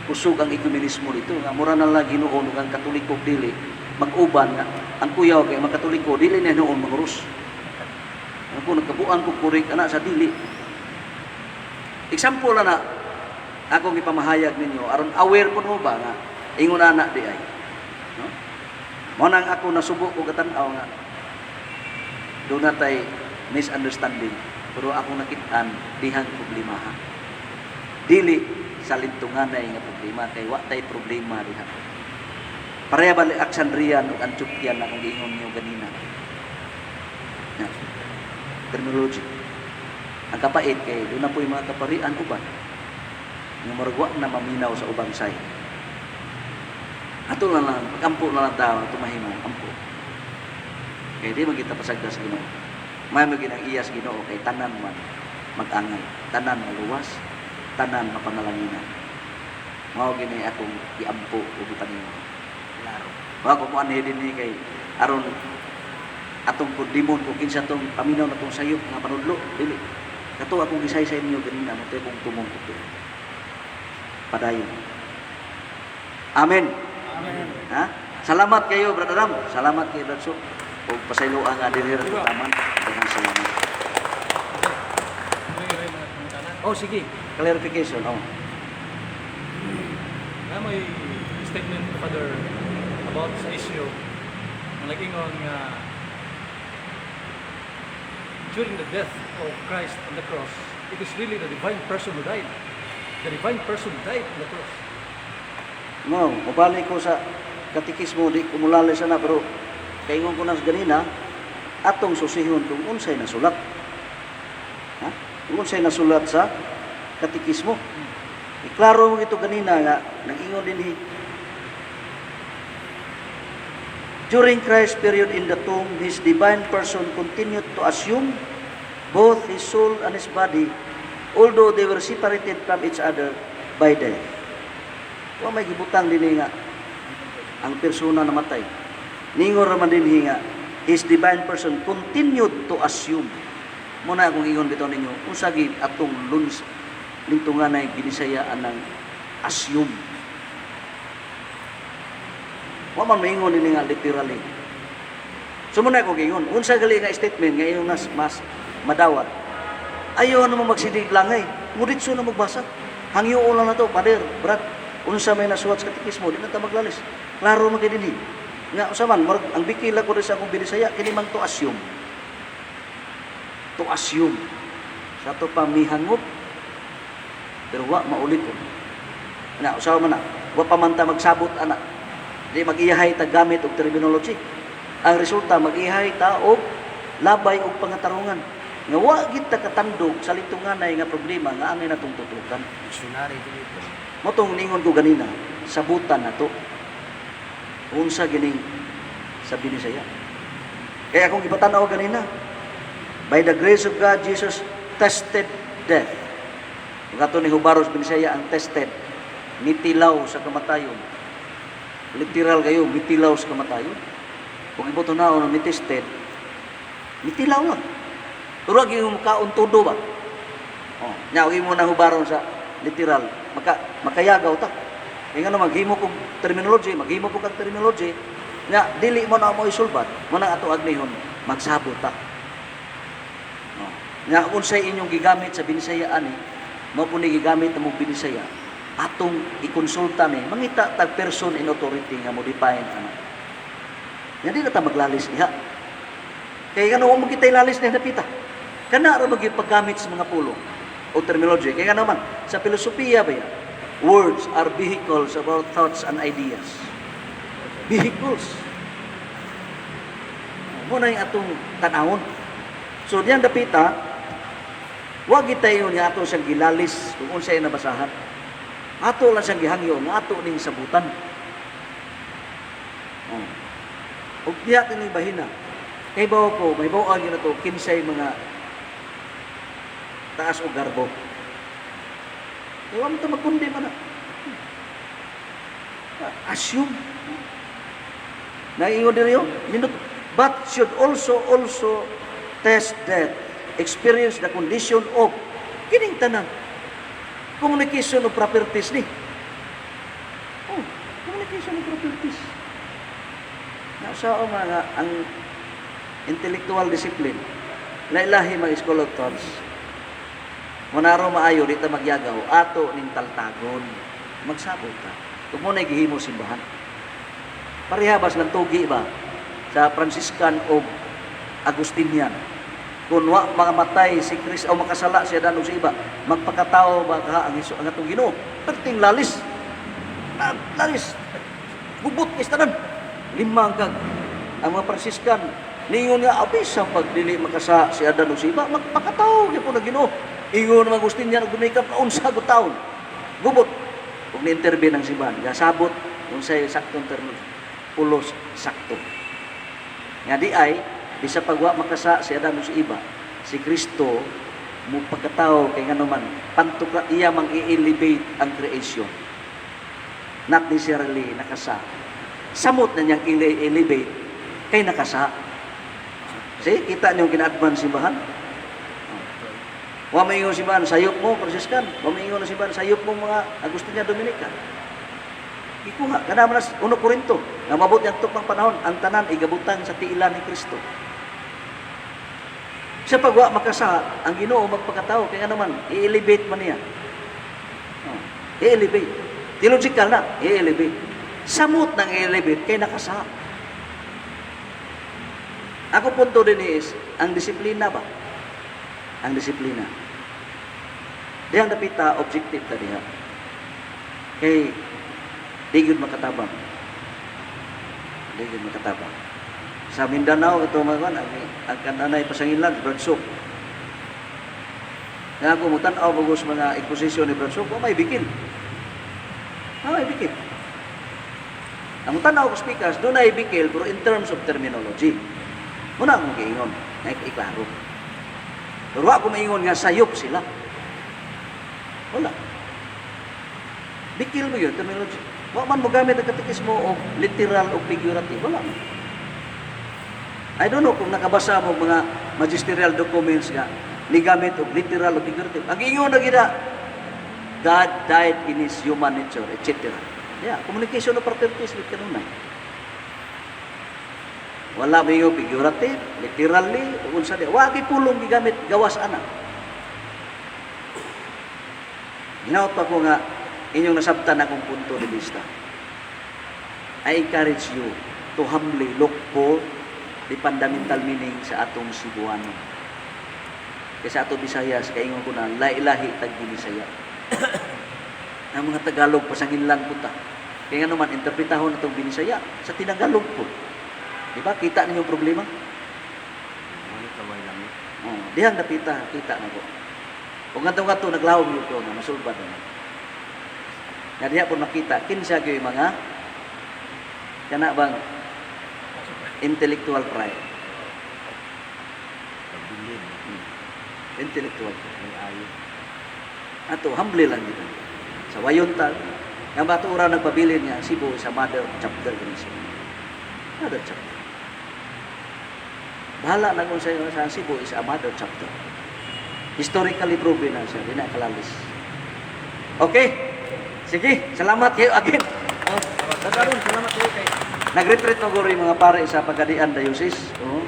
kusog ang ekumenismo dito nga mura na lang hinuon ug ang Katoliko dili mag-uban nga ang kuyaw kay mga Katoliko dili na hinuon manguros. Ako nagkabuan ko kurik ana sa dili. Example na na akong ipamahayag ninyo aron aware po mo ba nga ingon ana di ay. No? Mo nang ako nasubo ko katan-aw nga doon na tay misunderstanding, pero ako nakitaan dihang problema ha. Dili sa lintunganay nga problema kay wa tay problema diha. Pareha ba ni Alexandrian ug Antiochian na akong giingon niyo ganina. Na, terminology. Ang kapait kay doon na po yung mga kaparian uban. Nga murag wa na maminaw sa ubang side. Ato lang lang, ampo na lang tao, ato mahimo, ampo. Kay di magita pasagda sa Ginoo. May maginang iya sa Ginoo kay tanan man mag-angay, tanan maluwas, tanan mapanalanginan. Mao gini akong giampo ug gipaningo. Klaro. Wa ko mo anhi dinhi kay aron atong kundimon kung kinsa tong paminaw na tong sayop nga panudlo dili. Kato akong gisaysay ninyo ganina mo kong tumong ito. Padayon. Amen. Amen. Ha? Salamat kayo, Brother Ram. Salamat kayo, Brother Sok. Ug pasayloa nga dinhi ra taman. Daghang salamat. May mga pangutana. Oh, sige. Clarification. Oh. Nga may statement, Father, about sa issue na nag-ingon nga during the death of Christ on the cross, it is really the divine person who died. The divine person died on the cross. No, mubalik ko sa katikismo, di ko mulali sana, pero kaingon ko na sa ganina, atong susihon kung unsay nasulat. Ha? Kung unsay nasulat sa katikismo. Iklaro mo ito ganina nga nag-ingon dinhi. During Christ's period in the tomb, his divine person continued to assume both his soul and his body, although they were separated from each other by death. Wa may gibutang dinhi nga ang persona namatay. Ningon raman dinhi nga his divine person continued to assume. Muna akong ingon bitaw ninyo, unsa gid atong luns lintunganay binisaya anang assume. Wa man maingon dinhi nga literally. So muna akong ingon, unsa gali nga statement nga inyong nas mas madawat. Ayaw na mo magsidig langay, muritso na magbasa. Hangyoon lang na to, Pader, Brad, unsa may nasuwat sa katikismo, di na ta maglalis. Klaro man kay dinhi. Nga usa man, murag ang bikila ko rin sa akong binisaya, kini mang to assume. To assume. Sa ato pa mihangop, pero wa maulit ko. Na, usawa man na, wa pa man ta magsabot ana. Di mag-iyahay ta gamit og terminology. Ang resulta, mag-iyahay ta og labay og pangatarungan. Nga wa gid ta katandog sa litunganay nga problema nga angay natong tutukan. Dictionary dito. Mo tong ningon ko ganina, sabutan nato. Unsa gining sa Binisaya. Kaya akong gipatan-aw ganina, by the grace of God, Jesus tested death. Kung ato ni Hubaros Binisaya ang tested, mitilaw sa kamatayon. Literal kayo, mitilaw sa kamatayon. Kung iboto na na mitested, mitilaw lang. Pero agi mo kaon todo ba? Oh, nya agi mo na hubaron sa literal, makayagaw ta. Kaya nga maghimo kog terminology, maghimo ko kag terminology, nya dili mo na mo isulbat, mo na ato agnihon, magsabot ta. Nga unsay inyong gigamit sa Binisaya ani, mao po ni gigamit namong Binisaya. Atong ikonsulta ni, mangita tag person in authority nga mo define ano. Nga di na ta maglalis diha. Kay ano mo kita ilalis ni napita. Kana ra magyud paggamit sa mga pulong o terminology. Kay nga naman sa filosofiya ba ya, words are vehicles of our thoughts and ideas. Vehicles. Mao na yung atong tanawon. So diyan dapita, wag tayo nga ato siyang gilalis kung unsay nabasahan. Ato lang siyang gihangyo nga ato ning sabutan. Oh. Ug diha kini bahina. Kay bawo ko, may bawo gyud na to kinsay mga taas og garbo. Kay wa man ta magkundi man na. Assume. Naingon diri oh, minut but should also test that experience the condition of kining tanan communication of properties ni. Oh, communication of properties. Nasa o mga ang intellectual discipline, lailahi mga school of thoughts. Manaro maayo di ta magyagaw, ato ning taltagon. Magsabot ta. Ug mo na gihimo simbahan. Pareha bas lang tugi ba sa Franciscan o Agustinian. Kung wa mamatay si Chris o makasala siya dan sa iba, magpakatao ba ka ang Hesus ang atong Ginoo? Perting lalis. Lalis. Gubot ni tanan. Lima ang kag ang mga Franciscan niingon nga abi sa pagdili makasa si Adan o si iba, magpakatao gyud na Ginoo. Ingon mga Agustinian ug Dominican, unsa gud taon. Gubot. Ug ni-intervene ang simbahan, gasabot unsay saktong termo. Pulos sakto. Nga di ay bisa pagwa makasa si Adan o si iba, si Kristo mo pagkatao kay ngano man pantukla iya mang i-elevate ang creation. Not necessarily nakasa. Samot na niyang i-elevate kay nakasa. See, kita niyo kina-advance simbahan. Wa may ingon simbahan, sayop mo, Franciscan. Wa may ingon simbahan, sayop mo mga Agustinian, Dominican. Ikuha, kana man 1 Korinto, nga mabot yang tukmang panahon, ang tanan igabutang sa tiila ni Kristo. Sa pagwa makasa, ang Ginoo magpakatao kay ano man, i-elevate man niya. Oh, i-elevate. Theological na, i-elevate. Samot ng i-elevate kay nakasa. Ako punto din is, ang disiplina ba? Ang disiplina. Dihang dapita, objective ta diha. Kay, di gyud makatabang. Di gyud makatabang. Sa Mindanao, ito mga kan, ang kananay pasangilan, Brad Soap. Nga ako, mutan-aw bagos mga exposition ni Brad Soap, oh, may bikil. Ah, may bikil. Ang tanaw ko speakers, doon ay bikil, pero in terms of terminology. Muna akong giingon, na iklaro. Pero ako maingon nga sayop sila. Wala. Bikil mo yun, terminology. Wa man mo gamit ang katekismo o literal o figurative. Wala man. I don't know kung nakabasa mo mga magisterial documents nga ni gamit og literal o figurative. Ang ingon na gina, God died in His human nature, etc. Yeah, communication of properties with kanunay. Wala may yung figurative, literally, unsa di. Wa pulong gigamit gawas ana. Ginaot pa ko nga inyong nasabtan akong punto de vista. I encourage you to humbly look for the fundamental meaning sa atong Cebuano. Kaysa ato Bisayas, kaingon ko na, lahi-lahi tag Binisaya. Ang mga Tagalog, pasanginlan po ta. Kaya nga naman, interpretahon na itong Binisaya sa Tinagalog po. Di ba? Kita ninyo problema? Kaway lang. Oh, dihang napita, kita na po. Kung nga to, naglawom yun ko nga, masulbad na. Nga diha po makita, kinsa gyud mga kana bang intellectual pride. Pagbilin. Intellectual pride. May ayo. Ato, humble lang dito. Sa wayon ta, nga bato ura nagpabilin nga Cebu sa mother chapter kini siya. Mother chapter. Bahala na kung sa Cebu is a mother chapter. Historically proven na siya, di na kalalis. Okay? Sige, salamat kayo again. Oh, salamat kayo kay Nag-retreat na guro yung mga pare sa Pagadian Diocese. Oo.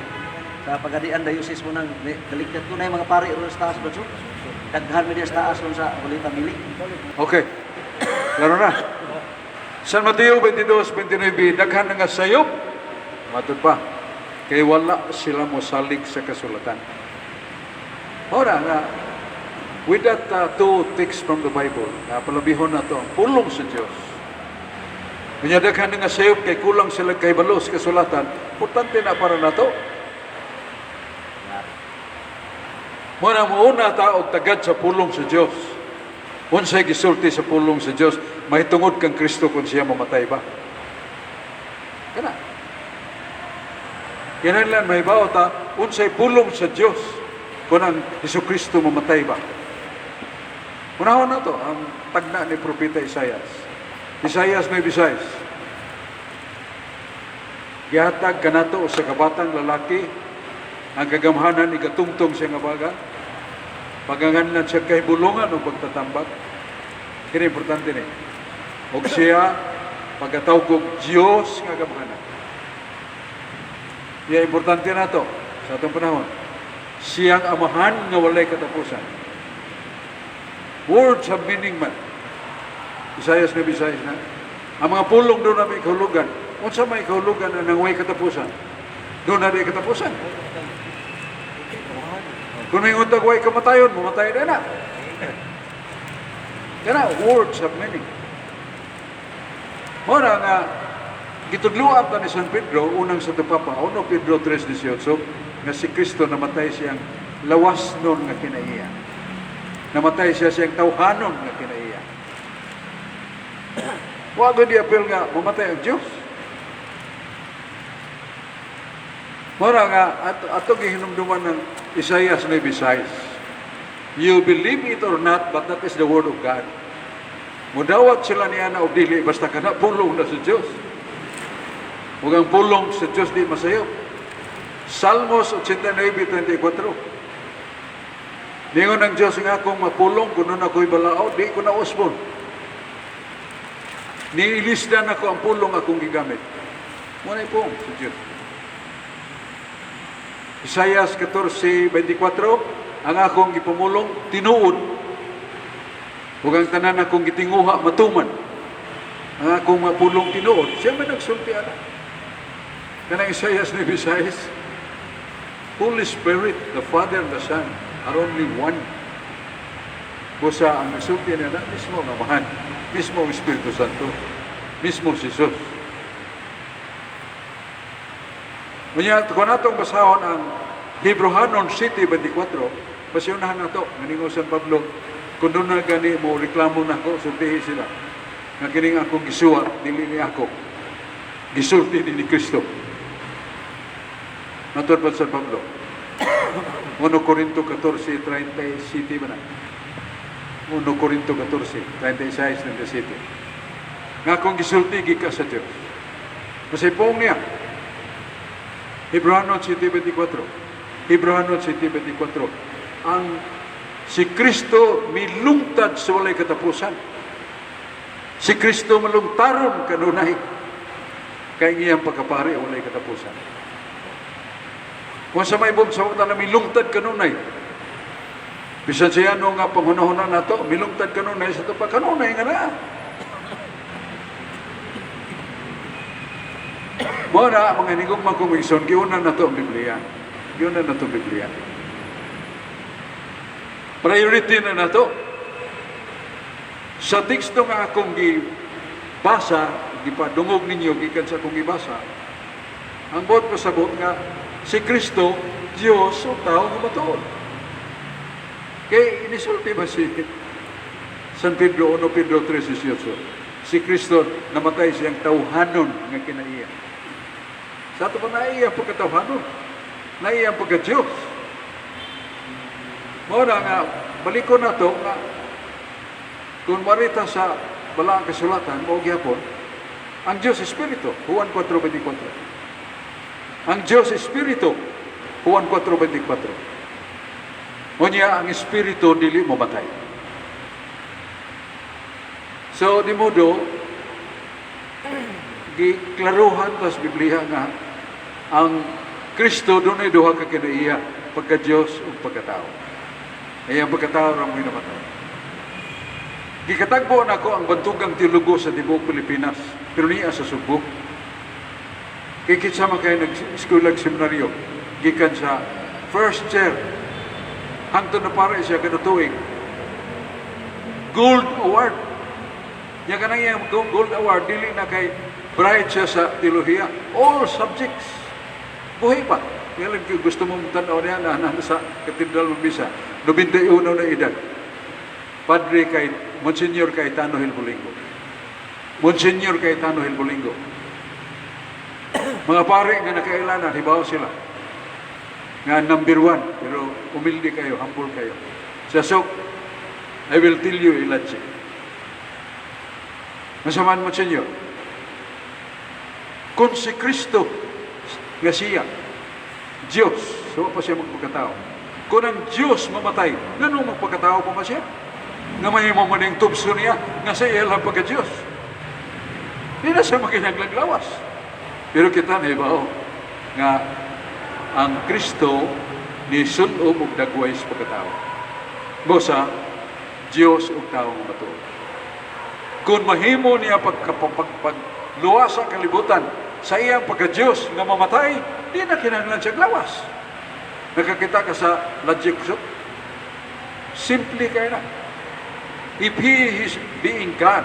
Sa Pagadian Diocese mo nang galigtat ko na yung mga pare ron sa taas ba, so? Daghan mi diya sa taas ron sa Holy Family. Okay. Laro na. San Mateo 22:29, daghan na nga sayop. Matod pa. Kay wala sila mosalig sa kasulatan. Ora nga, with that two texts from the Bible, na palabihon na to ang pulong sa Dios. Unya daghan na nga sayop kay kulang sila kay balo sa kasulatan, importante na para nato. Muna muuna ta og tagad sa pulong sa Dios. Unsay gisulti sa pulong sa Dios mahitungod kang Kristo kung siya mamatay ba? Kana. Kinahanglan mahibaw ta unsay pulong sa Dios kung ang Hesukristo mamatay ba? Unahon na to ang tagna ni Propeta Isayas. Isayas 9:6. Gihatag kanato sa kabatang lalaki ang kagamhanan, igatungtong siya nga baga. Paganganlan siya kahibulongan o pagtatambak. Kini importante ni. Og siya pagkatawag og Diyos nga gamhanan. Iya importante na to sa atong panahon. Siyang amahan nga walay katapusan. Words have meaning man. Isayas 9:6 na. Ang mga pulong doon na may kahulugan. Unsa may kahulugan na nang way katapusan? Doon na di katapusan. Kung may untag way kamatayon, mamatay na na. Kana, words have meaning. Mora nga, gitudloan ta ni San Pedro, unang sa Papa, 1 Pedro 3:18, nga si Kristo namatay siyang lawas nun nga kinaiya. Namatay siya siyang tawhanon nga kinaiya. Wa gud apel nga mamatay ang Dios. Mora nga ato gihinumduman ng Isaiah 9:6. You believe it or not, but that is the word of God. Mudawat sila niya na og dili, basta kana pulong na sa Dios. Ug ang pulong sa Dios di masayop. Salmos 89:24. Ningon ang Dios nga akong mapulong kuno na ako'y balaod, di ko na usbon. Niilisdan ako ang pulong akong gigamit. Muna pong sa Dios. Isaias 14:24, ang akong gipumulong tinuod. Ug ang tanan akong gitinguha matuman. Ang akong mapulong tinuod, siya man nagsulti ana. Kanang Isaias 9:6, Holy Spirit, the Father and the Son are only one. Busa ang nagsulti niya na mismo ang Amahan, mismo ang Espiritu Santo, mismo si Jesus. Unya, kung natong basahon ang Hebrohanon 7:24, pasiunahan na to, nganingo San Pablo, kung doon na gani mo reklamo na ako, sultihi sila. Nga kining akong gisuwat, dili ni ako. Gisulti ni Kristo. Matod pa San Pablo. 1 Corinto 14:37 ba na? 1 Corinto 14:36, 37. Nga akong gisulti, gikas sa Diyos. Masipong niya. Hebrohanon 7:24. Hebrohanon 7:24. Ang si Kristo milungtad sa walay katapusan. Si Kristo malungtaron kanunay. Kay iyang pagkapari walay katapusan. Kung sa may buong sa na milungtad kanunay. Bisan siya no nga panghunahuna nato, milungtad kanunay sa ito pa kanunay nga na. Mao na, mga hinigugma kong igsoon, giuna na to ang Biblia. Giuna na to ang Biblia. Priority na na to. Sa teksto nga akong gibasa, gipadungog ninyo, gikan sa akong gibasa, ang buot pasabot nga, si Kristo, Diyos, o tao nga matuod. Kay inisulti ba si San Pedro 1 Pedro 3:18? Si Kristo namatay siyang tawhanon nga kinaiya. Sa ato pa naiya pagkatawhanon, naiya pagka-Diyos. Mao na nga, balikon na to, nga, kung marita sa balaang kasulatan, mao gyapon, ang Diyos Espiritu, Juan 4:24. Ang Diyos Espiritu, Juan 4:24. Unya, ang Espiritu dili mamatay. So, di modo, giklaruhan ta sa Biblia nga ang Kristo dunay duha ka kinaiya, pagka Dios ug pagkatao. Ay ang pagkatao ra mo'y namatay. Gikatagbo nako ang bantugang teologo sa tibuok Pilipinas, pero niya sa Sugbo. Kay kinsa man kay nag-eskwela, seminaryo, gikan sa first chair hangtod na para siya kada tuig. Gold Award. Nya kanang iyang Gold Award, dili na kay bright siya sa teolohiya. All subjects. Buhay pa. Ngayon, kung gusto mong tanaw niya na sa Katedral Mabisa, 91 na edad. Padre kay Monsignor Cayetano Hilbolingo. Monsignor Cayetano Hilbolingo. Mga pare nga nakailanan, hibaw sila. Nga number one, pero humilde kayo, humble kayo. Sa sok, I will tell you, Ilachi. Masaman, Monsignor, kung si Kristo nga siya, Diyos, so pa siya magpagkatao. Kung ang Diyos mamatay, ngano magpagkatao pa ba siya? Nga mahimo man yung tubso niya, nga sa iya lang pagka-Diyos. Di na siya makinahanglag lawas. Pero kita na ibaw nga ang Kristo ni sulob og dagway sa pagkatao. Bosa, Diyos ug tao nga matuod. Kung mahimo niya pagluwas sa kalibutan sa iyang pagka-Diyos nga mamatay, di na kinahanglan siya lawas. Nakakita ka sa logic so? Simple kay na. If He is being God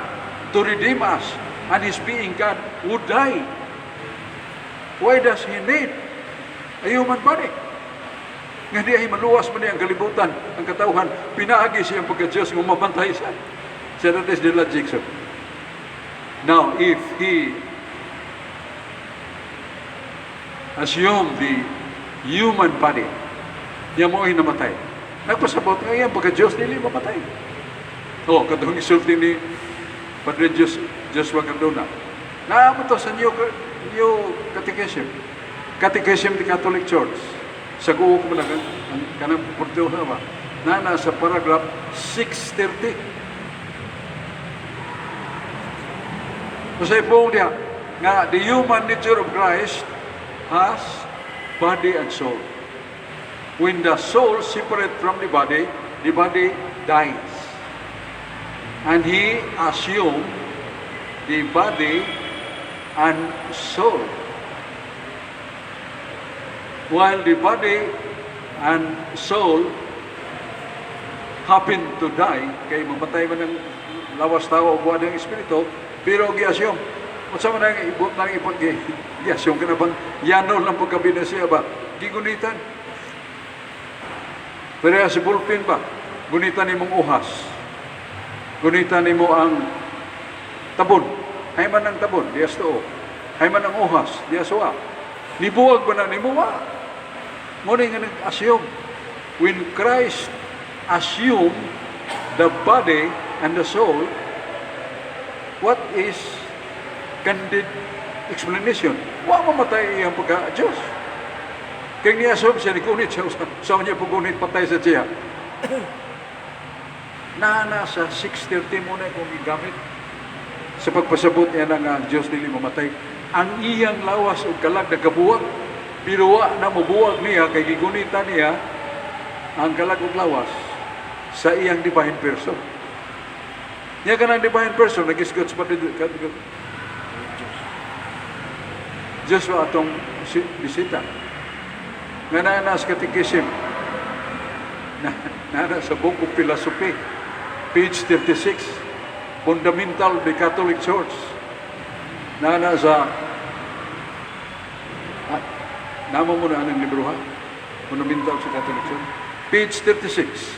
to redeem us, and His being God would die, why does He need a human body? Nga di ay maluwas man niya ang kalibutan, ang katawhan, pinaagi siyang pagka-Diyos nga mabantay siya. So that is the logic, sir. Now, if He assumed the human body, niya mo ay namatay. Nagpasabot nga iyang pagka-Diyos dili mamatay. Oh, katong isulti ni Padre Joshua Cardona. Naa to sa New Catechism. Catechism the Catholic Church. Sa guo ko lang, ang kanang Portugal ba? Na sa paragraph 630. Kasi po niya, nga the human nature of Christ has body and soul. When the soul separate from the body dies. And He assumed the body and soul. While the body and soul happen to die, kay mamatay man ang lawas tao o buwan ng espiritu, pero gi-assume, unsa man ang ibot nang ipag gi-assume ka na bang yano lang pagkabi na siya ba? Gigunitan. Pero si ballpen ba? Gunitan nimong uhas. Gunitan nimo ang tabon. Hay man ang tabon, diya sa tuo. Hay man ang uhas, diya sa wa. Nibuwag ba na nimo wa? Mo na nga nag-assume. When Christ assumed the body and the soul, what is candid explanation? Wa mamatay iyang pagka-Diyos. Kaya ni-assume siya, ni gunit siya, sa niya paggunit, patay sa siya. Na sa 6:30 mo na kung gigamit sa pagpasabot niya na nga ang Diyos dili mamatay. Ang iyang lawas o kalag nagabuwag, pero wa na mobuwag niya kay gigunita niya ang kalag ug lawas sa iyang divine person. Niya kanang divine person nagisgot sa pati Diyos wa atong bisita. Nga naa na sa Catechism, na sa Book of Philosophy, page 36, Fundamental of the Catholic Church. Na sa namo mo na anong libro ha? Fundamental sa Catholic Church. Page 36,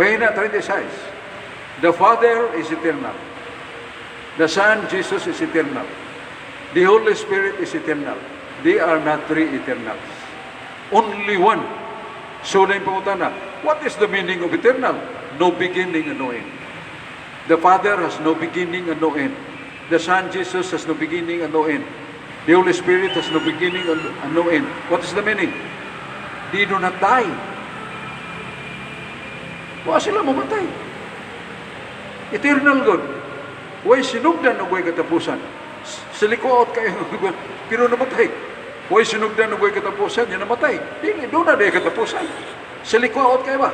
Pahina 36. The Father is eternal. The Son, Jesus, is eternal. The Holy Spirit is eternal. They are not three eternals. Only one. So na yung pangutana, what is the meaning of eternal? No beginning and no end. The Father has no beginning and no end. The Son, Jesus, has no beginning and no end. The Holy Spirit has no beginning and no end. What is the meaning? They do not die. Wa sila mamatay. Eternal God. Way sinugdan o way katapusan. Silikuot kayo, pero namatay. Way sinugdan ug way katapusan, yan namatay. Dili, duna diay katapusan. Silikwaot kay ba?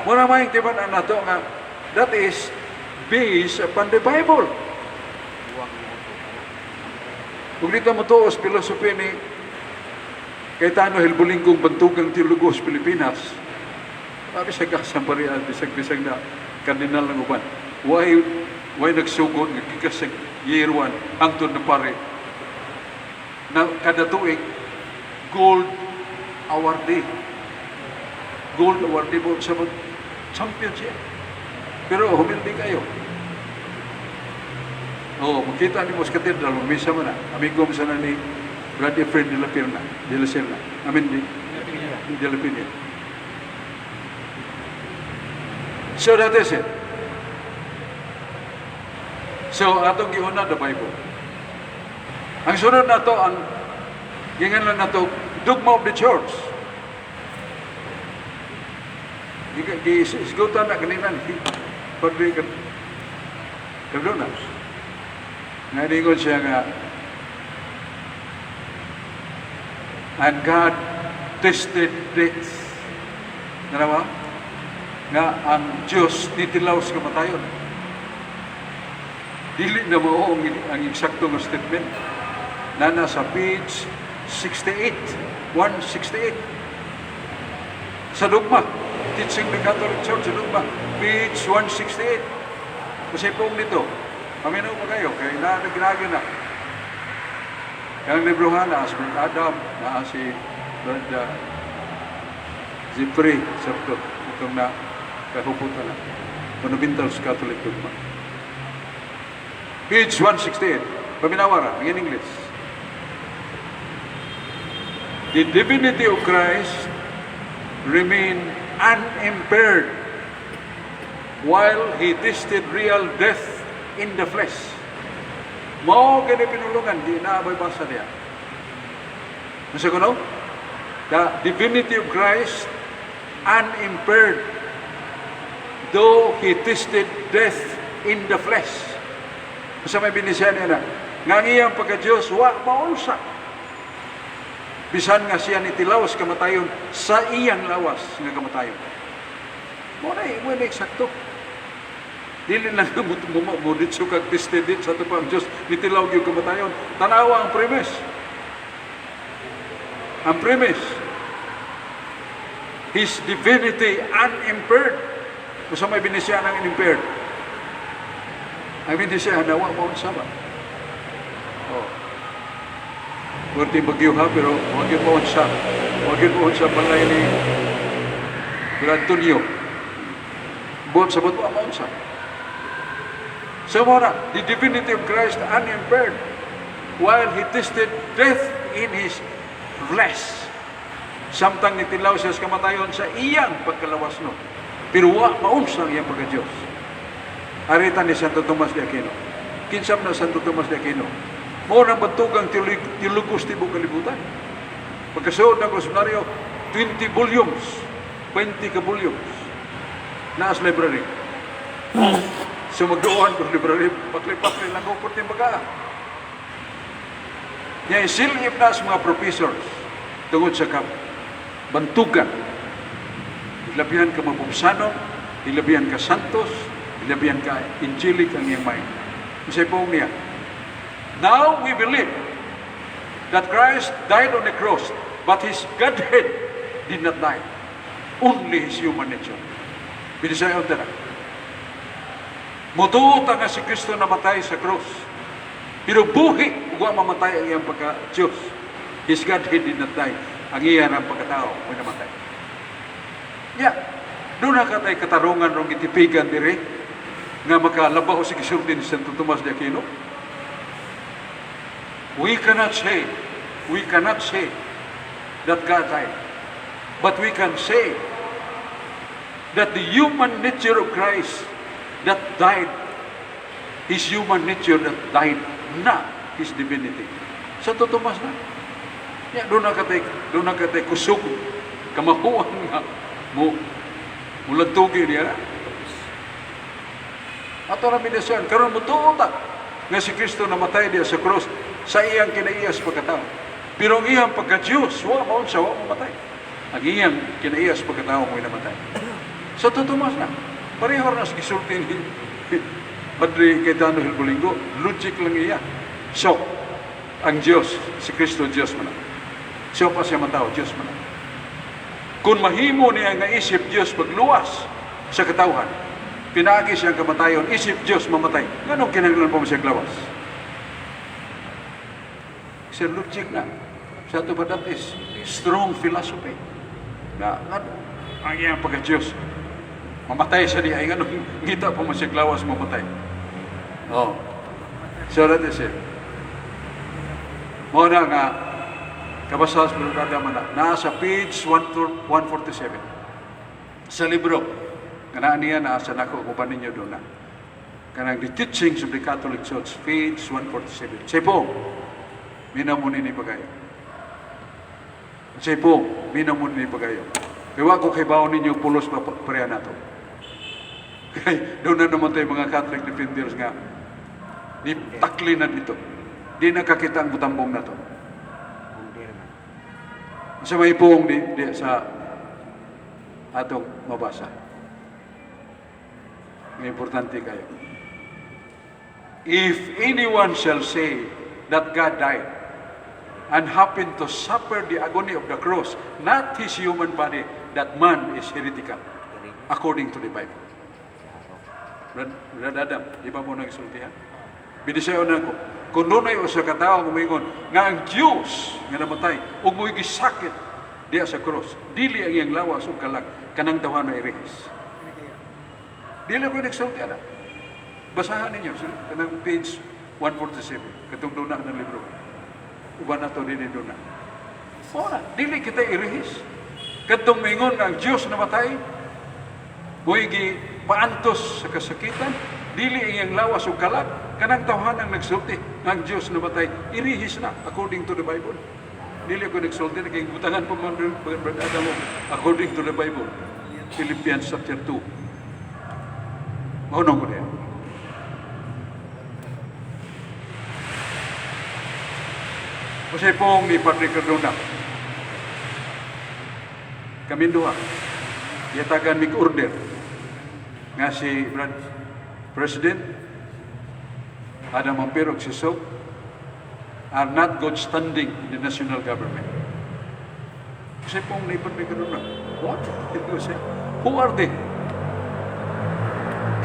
Muna may timan nato nga that is based upon the Bible. Buwag mo ito. Kung dito mo to, philosophy ni Cayetano Gelbolinggong Bantugang Teologo sa Pilipinas, sabi sa gasang parian, bisag-bisag na kardinal ng uban. Why nagsugod, nga gikas sa year 1, hangtod na pare, na kada tuig, gold awardee. Gold awardee po sa champion siya. Pero humilde kayo. Oo, makita ni mo sa katedral, misa mo na. Amigo mo sana ni Brad Efren de la Pirna, de la Serna. I mean, de la Pina. So that is it. So, atong giuna the Bible. Ang sunod na to, ang gingan lang na to, dogma of the Church. Gisgutan na kanina ni Padre Cardona. Nga ningon siya nga, and God tested death. Narawa? Nga ang Diyos nitilaw sa kamatayon. Dili na mao ang eksakto nga statement. Nana sa page 68, 168. Sa dogma, Teaching the Catholic Church sa dogma, page 168. Kasi po nito, paminaw pa kayo, kaya naginagi na. Ang librohan, naa si Brother Adam, naa si Brother Jeffrey, sabto, itong na kahuputan na. Fundamentals Catholic Dogma. Page 168, paminawara, in English. The divinity of Christ remained unimpaired while he tasted real death in the flesh. Mao gani pinulungan, di na abay basa niya. Masa ko no? The divinity of Christ unimpaired, though he tasted death in the flesh. Masa may binisya niya na, nga ang iyang pagka-Diyos, wa maunsa. Bisan nga siya nitilaw sa kamatayon, sa iyang lawas nga kamatayon. Mo na, mo na eksakto. Dili lang mo ditso kag tested dit sa ato pa ang Diyos, nitilaw gyud kamatayon. Tanawa ang premise. Ang premise. His divinity unimpaired. Kung may binisya ng unimpaired. Ang binisya na wa mo sama. Oh. Pwerte bagyo ha, pero wag yun mo sa. Wag yun mo sa balay ni Brad Antonio. Buot sa buot, wa mo sa. So mora, the divinity of Christ unimpaired while he tasted death in his flesh. Samtang nitilaw siya sa kamatayon sa iyang pagkalawas no. Pero wa maunsa ang iyang pagka-Diyos. Arita ni Santo Tomas de Aquino. Kinsam na Santo Tomas de Aquino. Mao nang bantugang teologos tibok kalibutan. Pagkasuod ng seminaryo, 20 volumes. 20 ka volumes. Naas library. So magduohan ko library, pakli-pakli lang ko pati baga. Nya isilip na sa mga professors tungod sa bantugan. Ilabihan ka mabubsanon, ilabihan ka santos, ilabihan ka angelic ang iyang mind. Unsay poong niya? Now we believe that Christ died on the cross, but His Godhead did not die. Only His human nature. Binisayon ta na. Mutuo ta nga si Kristo namatay sa cross. Pero buhi ug wa mamatay ang iyang pagka-Diyos. His Godhead did not die. Ang iya ang pagkatao mo namatay. Ya, doon na katay katarungan rong gitipigan dire nga makalabaw si gisulti ni Santo Tomas de Aquino. We cannot say that God died. But we can say that the human nature of Christ that died, His human nature that died, not His divinity. Santo Tomas na. Ya, doon na katay kusog, kamahuan nga, mo, mulantugi niya na. Ato na binisyan, karon mo tuo ta. Nga si Kristo namatay diya sa cross sa iyang kinaiyas pagkatao. Pero ang iyang pagka-Diyos, wa maon sa wa mamatay. Ang iyang kinaiyas pagkatao mo'y namatay. Sa Tomas na, pareho na sa gisulti ni Padre Cayetano Gelbolingo, logic lang iya. So, ang Diyos, si Kristo Diyos man na. Siya pa siya matao, Diyos man na. Kung mahimo niya nga isip Diyos pagluwas sa katawhan, pinaagi siyang kamatayon, isip Diyos mamatay. Nganong kinahanglan pa mo siyang lawas? Sir, logic na. Sa ato pa, that is strong philosophy. Na, nga, ang iyang pagka-Diyos, mamatay siya di ay nganong ngita pa mo siyang lawas mamatay? Oh. So that is it. Mao na nga kabasa sa Brother man na nasa page 147 sa libro nga naa niya, naa sa nako kung ninyo doon na kanang The Teachings of the Catholic Church, page 147. Say po, minamon ni pagayo. Say po, minamon ni pagayo. Kaya wa ko kay ninyo pulos pa pareha nato. Kay doon na naman tayo mga Catholic defenders nga ni takli na dito. Di nakakita ang butambong na to. Under man. Sa may puong di sa atong mabasa. Nga importante kayo. If anyone shall say that God died and happened to suffer the agony of the cross, not his human body, that man is heretical, according to the Bible. Brad Adam, di ba mo nagsultihan? Binisayon na ko. Kung dunay usa ka tawo nga moingon nga ang Dios nga namatay ug mo'y gisakit diya sa cross, dili ang iyang lawas ug kalag, kanang tawhana erehis. Dili ko nagsulti ana. Basahan ninyo kanang page 147 katong duna ng libro. Uban na to dinhi duna. Mao na, dili kita erehis. Kadtong moingon nga ang Dios namatay, mo'y paantos sa kasakitan, dili ang iyang lawas ug kalag, kanang tawhanang nagsulti nga ang Dios namatay, erehis na according to the Bible. Dili ako nagsulti, naging butangan pa man Brother Adamo, according to the Bible. Philippians chapter 2. Mao ko niya. Kasi pong ni Padre Cardona, kami duha, yatagan mig order nga si Brad President Adam Ampero ug si Sob are not good standing in the national government. Kasi pong ni Padre Cardona, what? Kasi, who are they?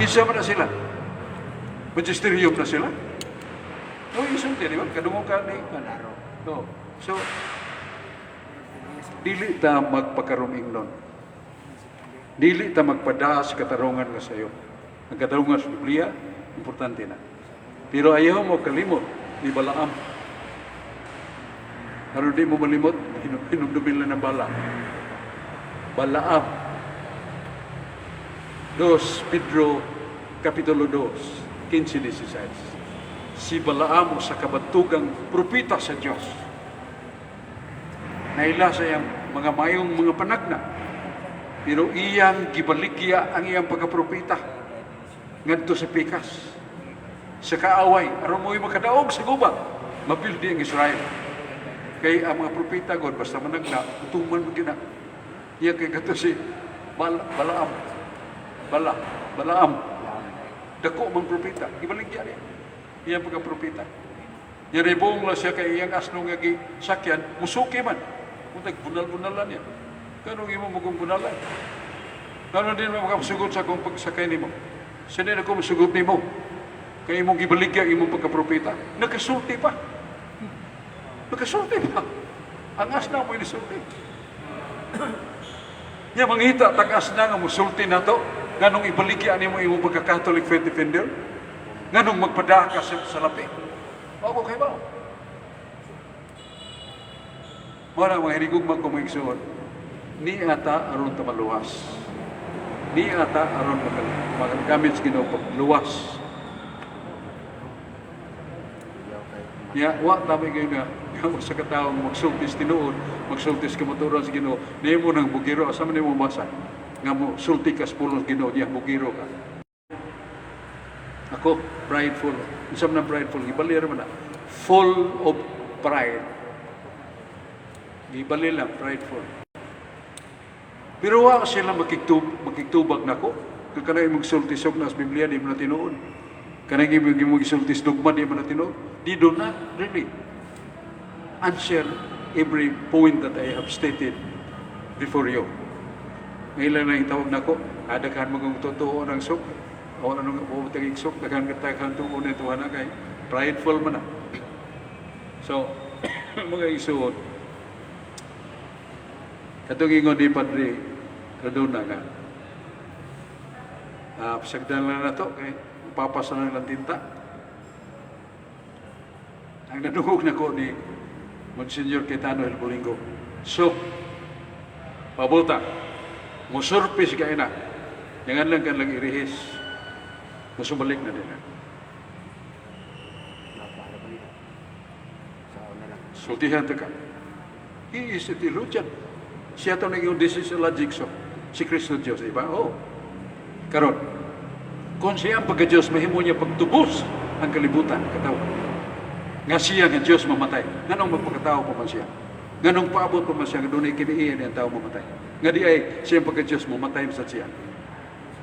Kinsa man na sila? Magisterium na sila? No, isulti, di ba? Kadungog ka ni. No. So, dili ta magpakaroon. Dili ta magpada sa katarungan nga sayo. Ang katarungan sa Biblia, importante na. Pero ayaw mo kalimot ni Balaam. Aron di mo malimot, hinumdumin lang ng bala. Balaam. 2 Pedro Kapitulo 2, 15-16. Si Balaam sa kabatugang propeta sa Dios. Naila sa iyang mga mayong mga panagna. Pero iyang gibaligya ang iyang pagkapropeta ngadto sa pikas. Sa kaaway, aron mo'y makadaog sa gubat, mapildi ang Israel. Kay ang mga propeta God, basta managna, utuman mo gina. Iya kay kato si Balaam. Balaam. Dako mang propeta, gibaligya niya. Iyang pagkapropeta. Yaribong lang siya kay iyang asno nga gisakyan, musuki man. Mutag bunal-bunalan niya. Kanong imo mugong bunalan? Kano din mo makasugot sa akong pagsakay nimo? Sa din ako masugot nimo? Kay imong gibaligya imong pagkapropeta. Nakasulti pa. Nakasulti pa. Ang asna mo inisulti. Nya mangita tag asna nga musulti nato nganong ibaligya nimo imong pagka-Catholic faith defender? Nganong magpada ka sa lapi? Ako kay ba? Mao na mga hinigugma ko mga igsoon. Ni ata aron ta maluwas. Ni ata aron magamit sa Ginoo pagluwas. Ya, wa tama kayo nga nga sa katawang magsultis tinuod, magsultis kamatuoran sa Ginoo. Nimo nang bugiro, asa man nimo basa? Nga mo sulti ka sa pulong sa Ginoo, diya bugiro ka. Ako, prideful. Unsa man ang prideful? Gibali ra man na. Full of pride. Gibali lang, prideful. Pero wa sila makigtubag nako. Kung kanang imong sulti sok na sa Biblia, di mo na tinuod. Kanang imong gisulti sa dogma, di mo na tinuod. Di do not really answer every point that I have stated before you. Ngayon lang tawag nako, daghan mo kung totoo ng sok. O anong butang sok, daghan ka daghan tuo na tuwa na kay prideful man na. So, mga isuod, katong ingon ni Padre Cardona nga, pasagdan lang na to, kay papasa na lang tinta. Ang nadungog nako ni Monsignor Cayetano Gelbolingo, so, pabuta, musurpis ka ina, jangan lang kan lang irihis, musumalik na din na. Napala ba nila? Sa una lang. Sultihan ta ka. He is a theologian. Siya to naging this is a logic so. Si Kristo Diyos, di ba? Oh. Karon, kung siya ang pagka-Diyos, mahimo niya pagtubos ang kalibutan, katawa. Nga siya nga Diyos mamatay. Nganong magpakatao pa man siya? Nganong paabot pa man siya nga dunay kiniiyan ang tao mamatay? Nga di ay siya ang pagka-Diyos mamatay sa siya.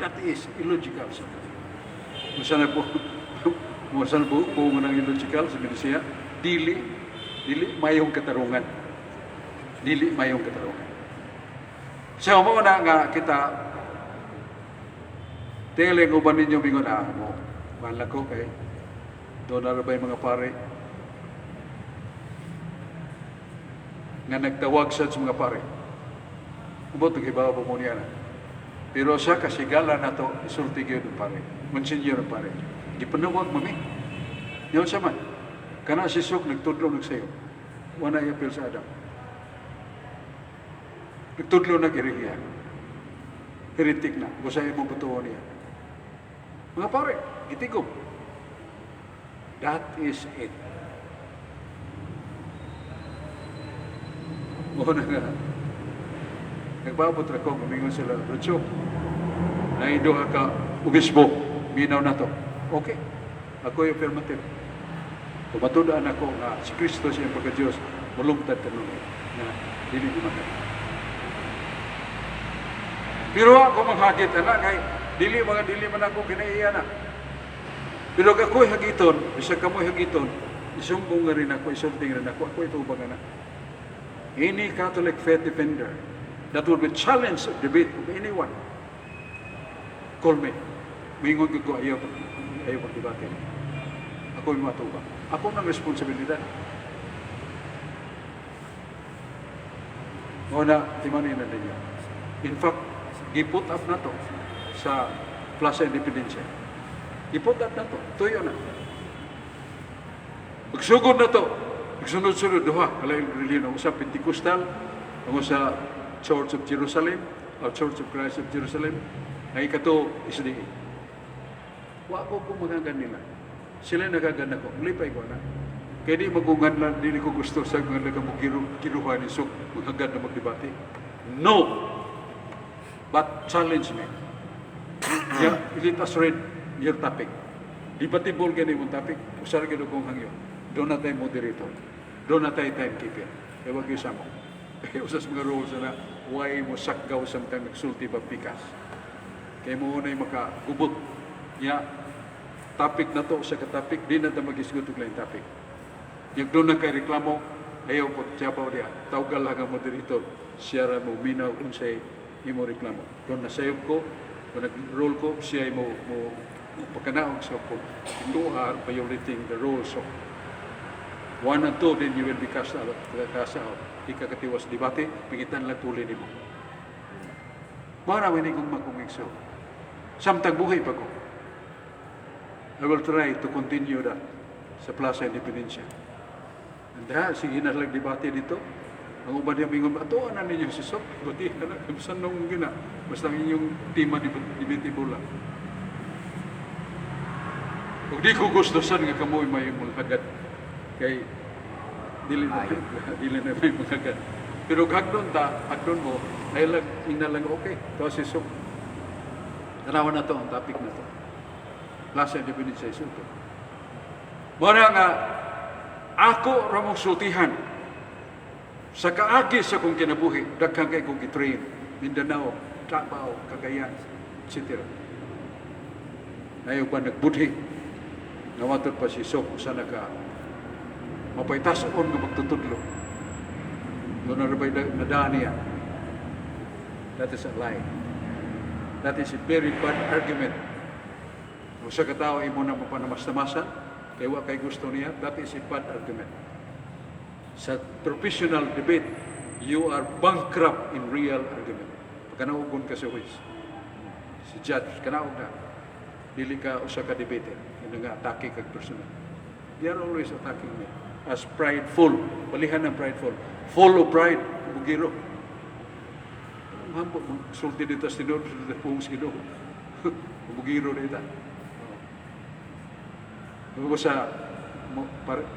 That is illogical sa Musa na po po ng illogical sa siya, dili mayong katarungan. Dili mayong katarungan. So mo na nga kita tele uban ninyo mingon mo mahal ko kay doon na ba yung mga pare nga nagtawag sa mga pare. Ubot gibaw pa mo niya na. Pero sa kasigala na to, isulti gyud ang pare. Monsignor ang pare. Gipanawag mami. Yaw sa man. Kana si Sok nagtudlo nagsayo. Wala iapil sa Adam. Nagtudlo nag-erihiya. Heretic na. Busa imong butuon niya. Mga pare, gitigom. That is it. Mo na nga. Nagpaabot ra ko, gumingon sila, Rucho, naiduha ka, obispo, minaw na to. Okay. Ako yung affirmative. Tumatudan ako nga si Kristo siyang pagka-Diyos, mulungtad kanunay na dili mamatay. Pero ako maghagit, anak, kay dili mga dili man ako kinaiya na. Pero ako'y hagiton, bisag kamo'y hagiton, isumbong nga rin ako, isulting rin ako, ako itubang na. Any Catholic faith defender that will be challenged of debate of anyone, call me. Mingon ko ayaw, ayaw pagdebate. Ako yung matubang. Ako ng responsibilidad. Mao na, timanin na ninyo. In fact, giput up na to sa Plaza Independencia. Giput up na to. Tuyo na. Pagsugod na to, nagsunod-sunod duha, kalaing relihiyon. Ang usa Pentecostal, ang usa Church of Jerusalem, o Church of Christ of Jerusalem, ang ikato SDA. Wa ko kung magagan nila. Sila nagagan ako. Lipay ko na. Kaya di magungan lang, di ko gusto sa mga nagamugiruhan ni Sok, maghagan na magdebate. No! But challenge me. Yeah, let us read your topic. Debatable gani mong topic. Usar gani kong hangyo. Doon na tayo moderator. Doon na tayo timekeeper. Kaya wag yung samo. Kaya usas mga rules na why mo sakgaw samtang nagsulti ba pikas. Kaya mo unay makagubot. Ya, topic na to sa ka-topic, di na ta mag-isgot og laing topic. Yung doon na kay reklamo, ayaw po tsabaw diya. Tawgal lang ang moderator. Siya ra mo minaw unsay imo reklamo. Doon na sayop ko, doon nag-roll ko, siya mo pagkanaog sa ko. You are violating the rules of 1 and 2, then you will be cast out. Cast out. Di ka katiwas debate, pigitan lang tuli nimo. Mara man kong makungigso. Samtang buhay pa ko. I will try to continue that sa Plaza Independencia. And ha, sige na lang debate dito. Ang uban niya mingon, atuan na ninyo si Sok. Debate na, bisan nung gina. Basta ang inyong tema debatable lang. Ug di ko gusto sad nga kamoy may mulhagad. Kay dili na may mulhagad. Pero hagdon ta, hagdon mo, ay lang ina lang okay. To si Sok. Tanawan na to ang topic na to. Plaza Independencia isulti. Mao na nga ako ra mong sultihan sa kaagi sa kong kinabuhi, daghan kay kong gitrain, Mindanao, Davao, Cagayan, etc. Nayo pa nagbudhi, nawatod pa si Sok usa na ka mapaytason nga magtutudlo. Doon na rin nadaan niya. That is a lie. That is a very bad argument. Kung sa katao imo na mapanamastamasan, kay wa kay gusto niya, that is a bad argument. Sa professional debate, you are bankrupt in real argument. Pagkanaugon ka sa huwes, si judge, kanaog na, dili ka usa ka debater, yun nga atake kag personal. They are always attacking me as prideful. Balihan ng prideful. Full of pride, bugiro. Ang hampo, sulti dito sa tinuod, sulti pung sa Ginoo. Bugiro dito. Kung sa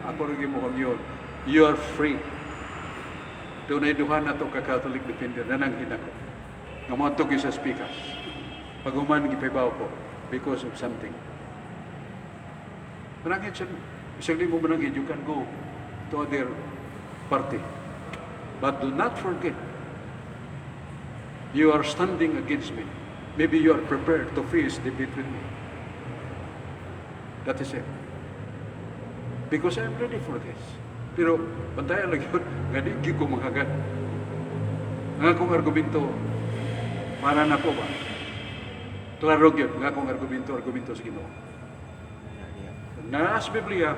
ako rin mo kang yun, you are free. Doon ay duha na to ka Catholic defender na nang hinako. Nga mo sa speakers. Pag human gipahibaw ko because of something. Manangit siya. Bisag di mo manangit, you can go to other party. But do not forget, you are standing against me. Maybe you are prepared to face debate with me. That is it. Because I am ready for this. Pero bantayan lang yun, nga di gyud ko manghagad. Ang akong argumento, para nako ba? Klaro gyud, ang akong argumento, argumento sa Ginoo. Naa sa Biblia,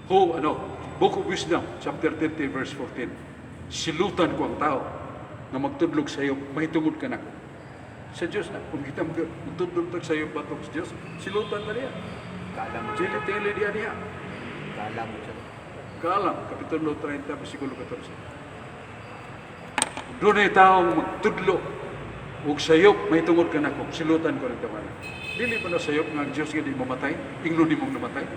who, ano, Book of Wisdom, chapter 30, verse 14. Silutan ko ang tao nga magtudlog sa iyo, mahitungod ka nako. Sa Diyos na. Kung kita magtudlog tag sa iyo batok sa Diyos, silutan na niya. Kaalam mo. Dili tili diya niya. Kaalam mo siya. Kaalam, Kapitulo 30, versikulo 14. Doon ay taong magtudlo ug sayop mahitungod ka nako, silutan ko ng tawanan. Dili ba na sayop nga ang Diyos nga di mamatay? Ingnon nimong namatay?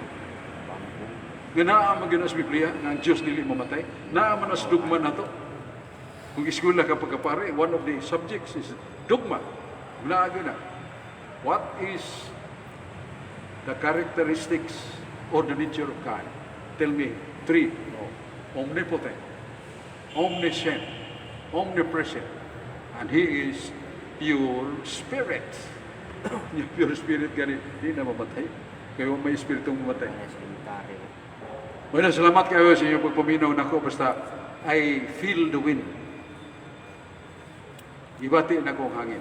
Nga naa man gyud na sa Biblia nga ang Diyos dili mamatay. Naa man na sa dugma nato. Kung eskwela ka pagkapare, one of the subjects is dogma. Naa gyud na. What is the characteristics or the nature of God? Tell me three. No. Omnipotent, omniscient, omnipresent, and He is pure spirit. Yung pure spirit gani, di na mamatay. Kaya may espiritong mamatay. Parehas elementary. Bueno, salamat kayo sa inyong pagpaminaw nako. Basta I feel the wind. Gibati na ko ang hangin.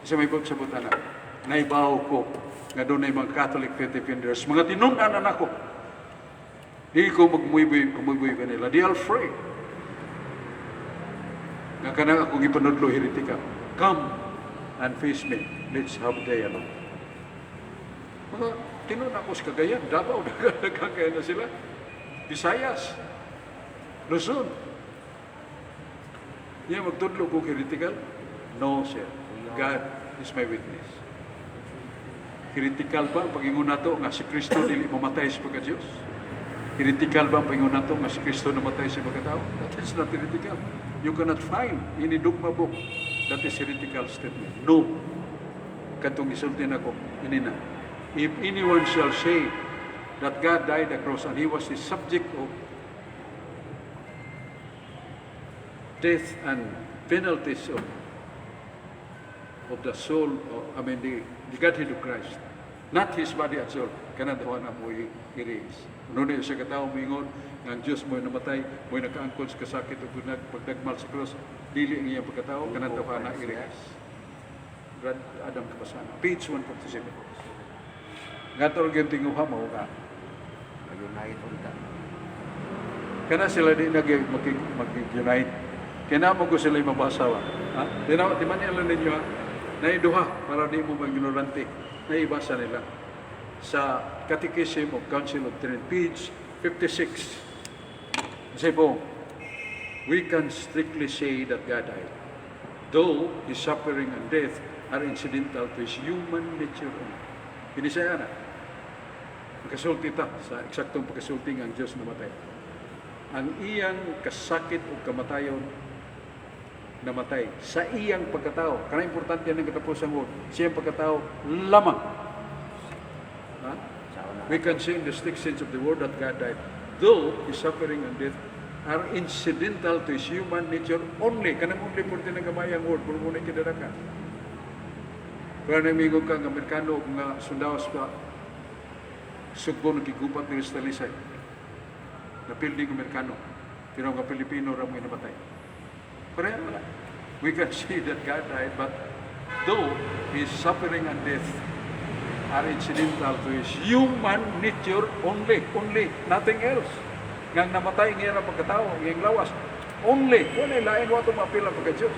Sa may pagsabot na, naibaw ko nga doon ay mga Catholic faith defenders, mga tinun-an na nako. Di ko magmuyboy, kumuyboy kanila. They are free. Nga kanang akong ipanudlo heretika. Come and face me. Let's have dialogue. Mga tinun ako sa Cagayan, Davao, daghan kaya na sila. Visayas, Luzon. Niya magtudlo ko heretical? No, sir. God is my witness. Heretical ba ang pag-ingon nato nga si Kristo dili mamatay sa pagka-Diyos? Heretical ba ang pag-ingon nato nga si Kristo namatay sa pagkatao? That is not heretical. You cannot find any dogma book that is heretical statement. No. Katong isulti nako, ini na. If anyone shall say that God died the cross and He was the subject of death and penalties of the soul, of, I mean, the Godhead of Christ, not His body and soul, kanang duha na mo i-raise. Ano na siya katao moingon nga ang Diyos mo'y namatay, mo'y nakaangkon sa kasakit ug pagdagmal sa cross, dili ang iyang pagkatao, kanang duha na i-raise. Brad Adam Kapasana, page 147. Nga to gyud tinguha mo nga Mag-unite unta. Kana sila di nag mag-unite. Kaya mo ko sila mabasa ba? Ha? Di na, di man nila ninyo ha? Naiduha para di mo mag-ignorante. Naibasa nila. Sa Catechism of Council of Trent, page 56. Kasi po, we can strictly say that God died, though His suffering and death are incidental to His human nature only. Binisaya na. Makasulti ta sa eksaktong pagkasulti nga ang Diyos namatay. Ang iyang kasakit o kamatayon Namatay sa iyang pagkatao. Kana importante ng katapusang word. Sa iyang pagkatao lamang. Ha? Sa una. We can see in the strict sense of the word that God died, though his suffering and death are incidental to his human nature only. Kanang only po din ang gamay ang word, puro muna kinaraka. Pero namigo ka ng Amerikano nga sundao sa Sugbo, nagkigupat ni Talisay. Napildi ng Amerikano. Pero ang Pilipino ra mo namatay. Pareha wala. We can see that God died, but though his suffering and death are incidental to his human nature only, only, nothing else. Ngang namatay niya ang pagkatao, ngayong lawas, only, wala lain, wa ito maapil ang pagka-Diyos.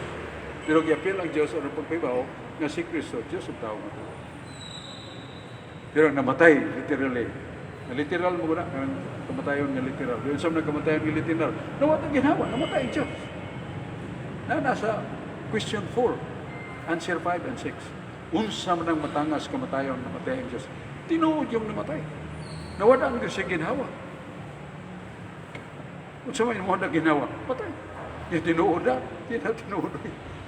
Pero giapil ang Diyos aron pagpahibaw nga si Kristo, Diyos ang tao nga. Pero namatay, literally. Na literal mo na, ang kamatayon nga literal. Yung sa mga kamatayon nga literal, nawat ang ginawa, namatay ang Diyos. Na nasa question 4, answer 5 and 6. Unsa man ang matangas kamatayon, namatay ang Diyos? Tinuod yung namatay. Nawala ang Diyos sa ginhawa. Unsa man mo na ginawa? Patay. Di tinuod na, di na tinuod.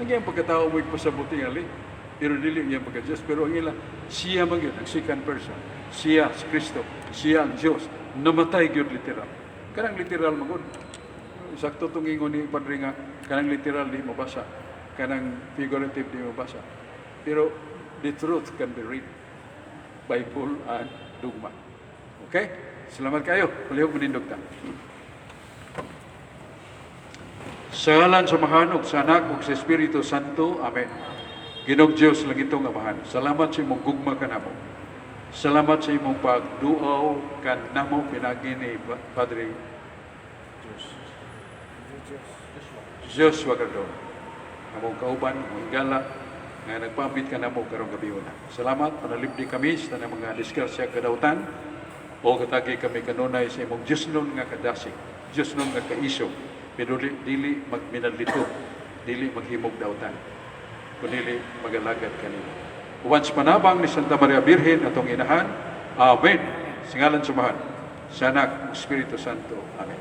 Ang iyang pagkatao mo'y pasabot tingali. Pero dili iyang pagka-Diyos. Pero ang ila, siya man gyud, ang second person. Siya, si Kristo. Siya ang Diyos. Namatay gyud literal. Kanang literal man gud. Sakto tong ingon ni Padre nga, kanang literal di mabasa. Kanang figurative di mabasa. Pero the truth can be read. Bible and dogma. Okay? Salamat kayo. Palihog manindog ta. Sa ngalan sa Amahan ug sa Anak ug sa Espiritu Santo. Amen. Ginoong Dios langitong Amahan, salamat sa imong gugma kanamo. Salamat sa imong pagduaw kanamo pinaagi ni Padre Joshua Cardona. Among kauban, among higala, nga nagpambit ka namo karong gabi una. Salamat, panalipdi kami sa tanang mga disgrasya kadautan, o katagi kami kanunay sa imong Diyosnon nga kadasig, Diyosnon nga kaisog, pero dili magminalito, dili maghimog dautan, kundi magalagad kanimo. Uban sa panabang ni Santa Maria Birhen atong inahan. Amen. Sa ngalan sa Amahan, sa Anak, ug Espiritu Santo. Amen.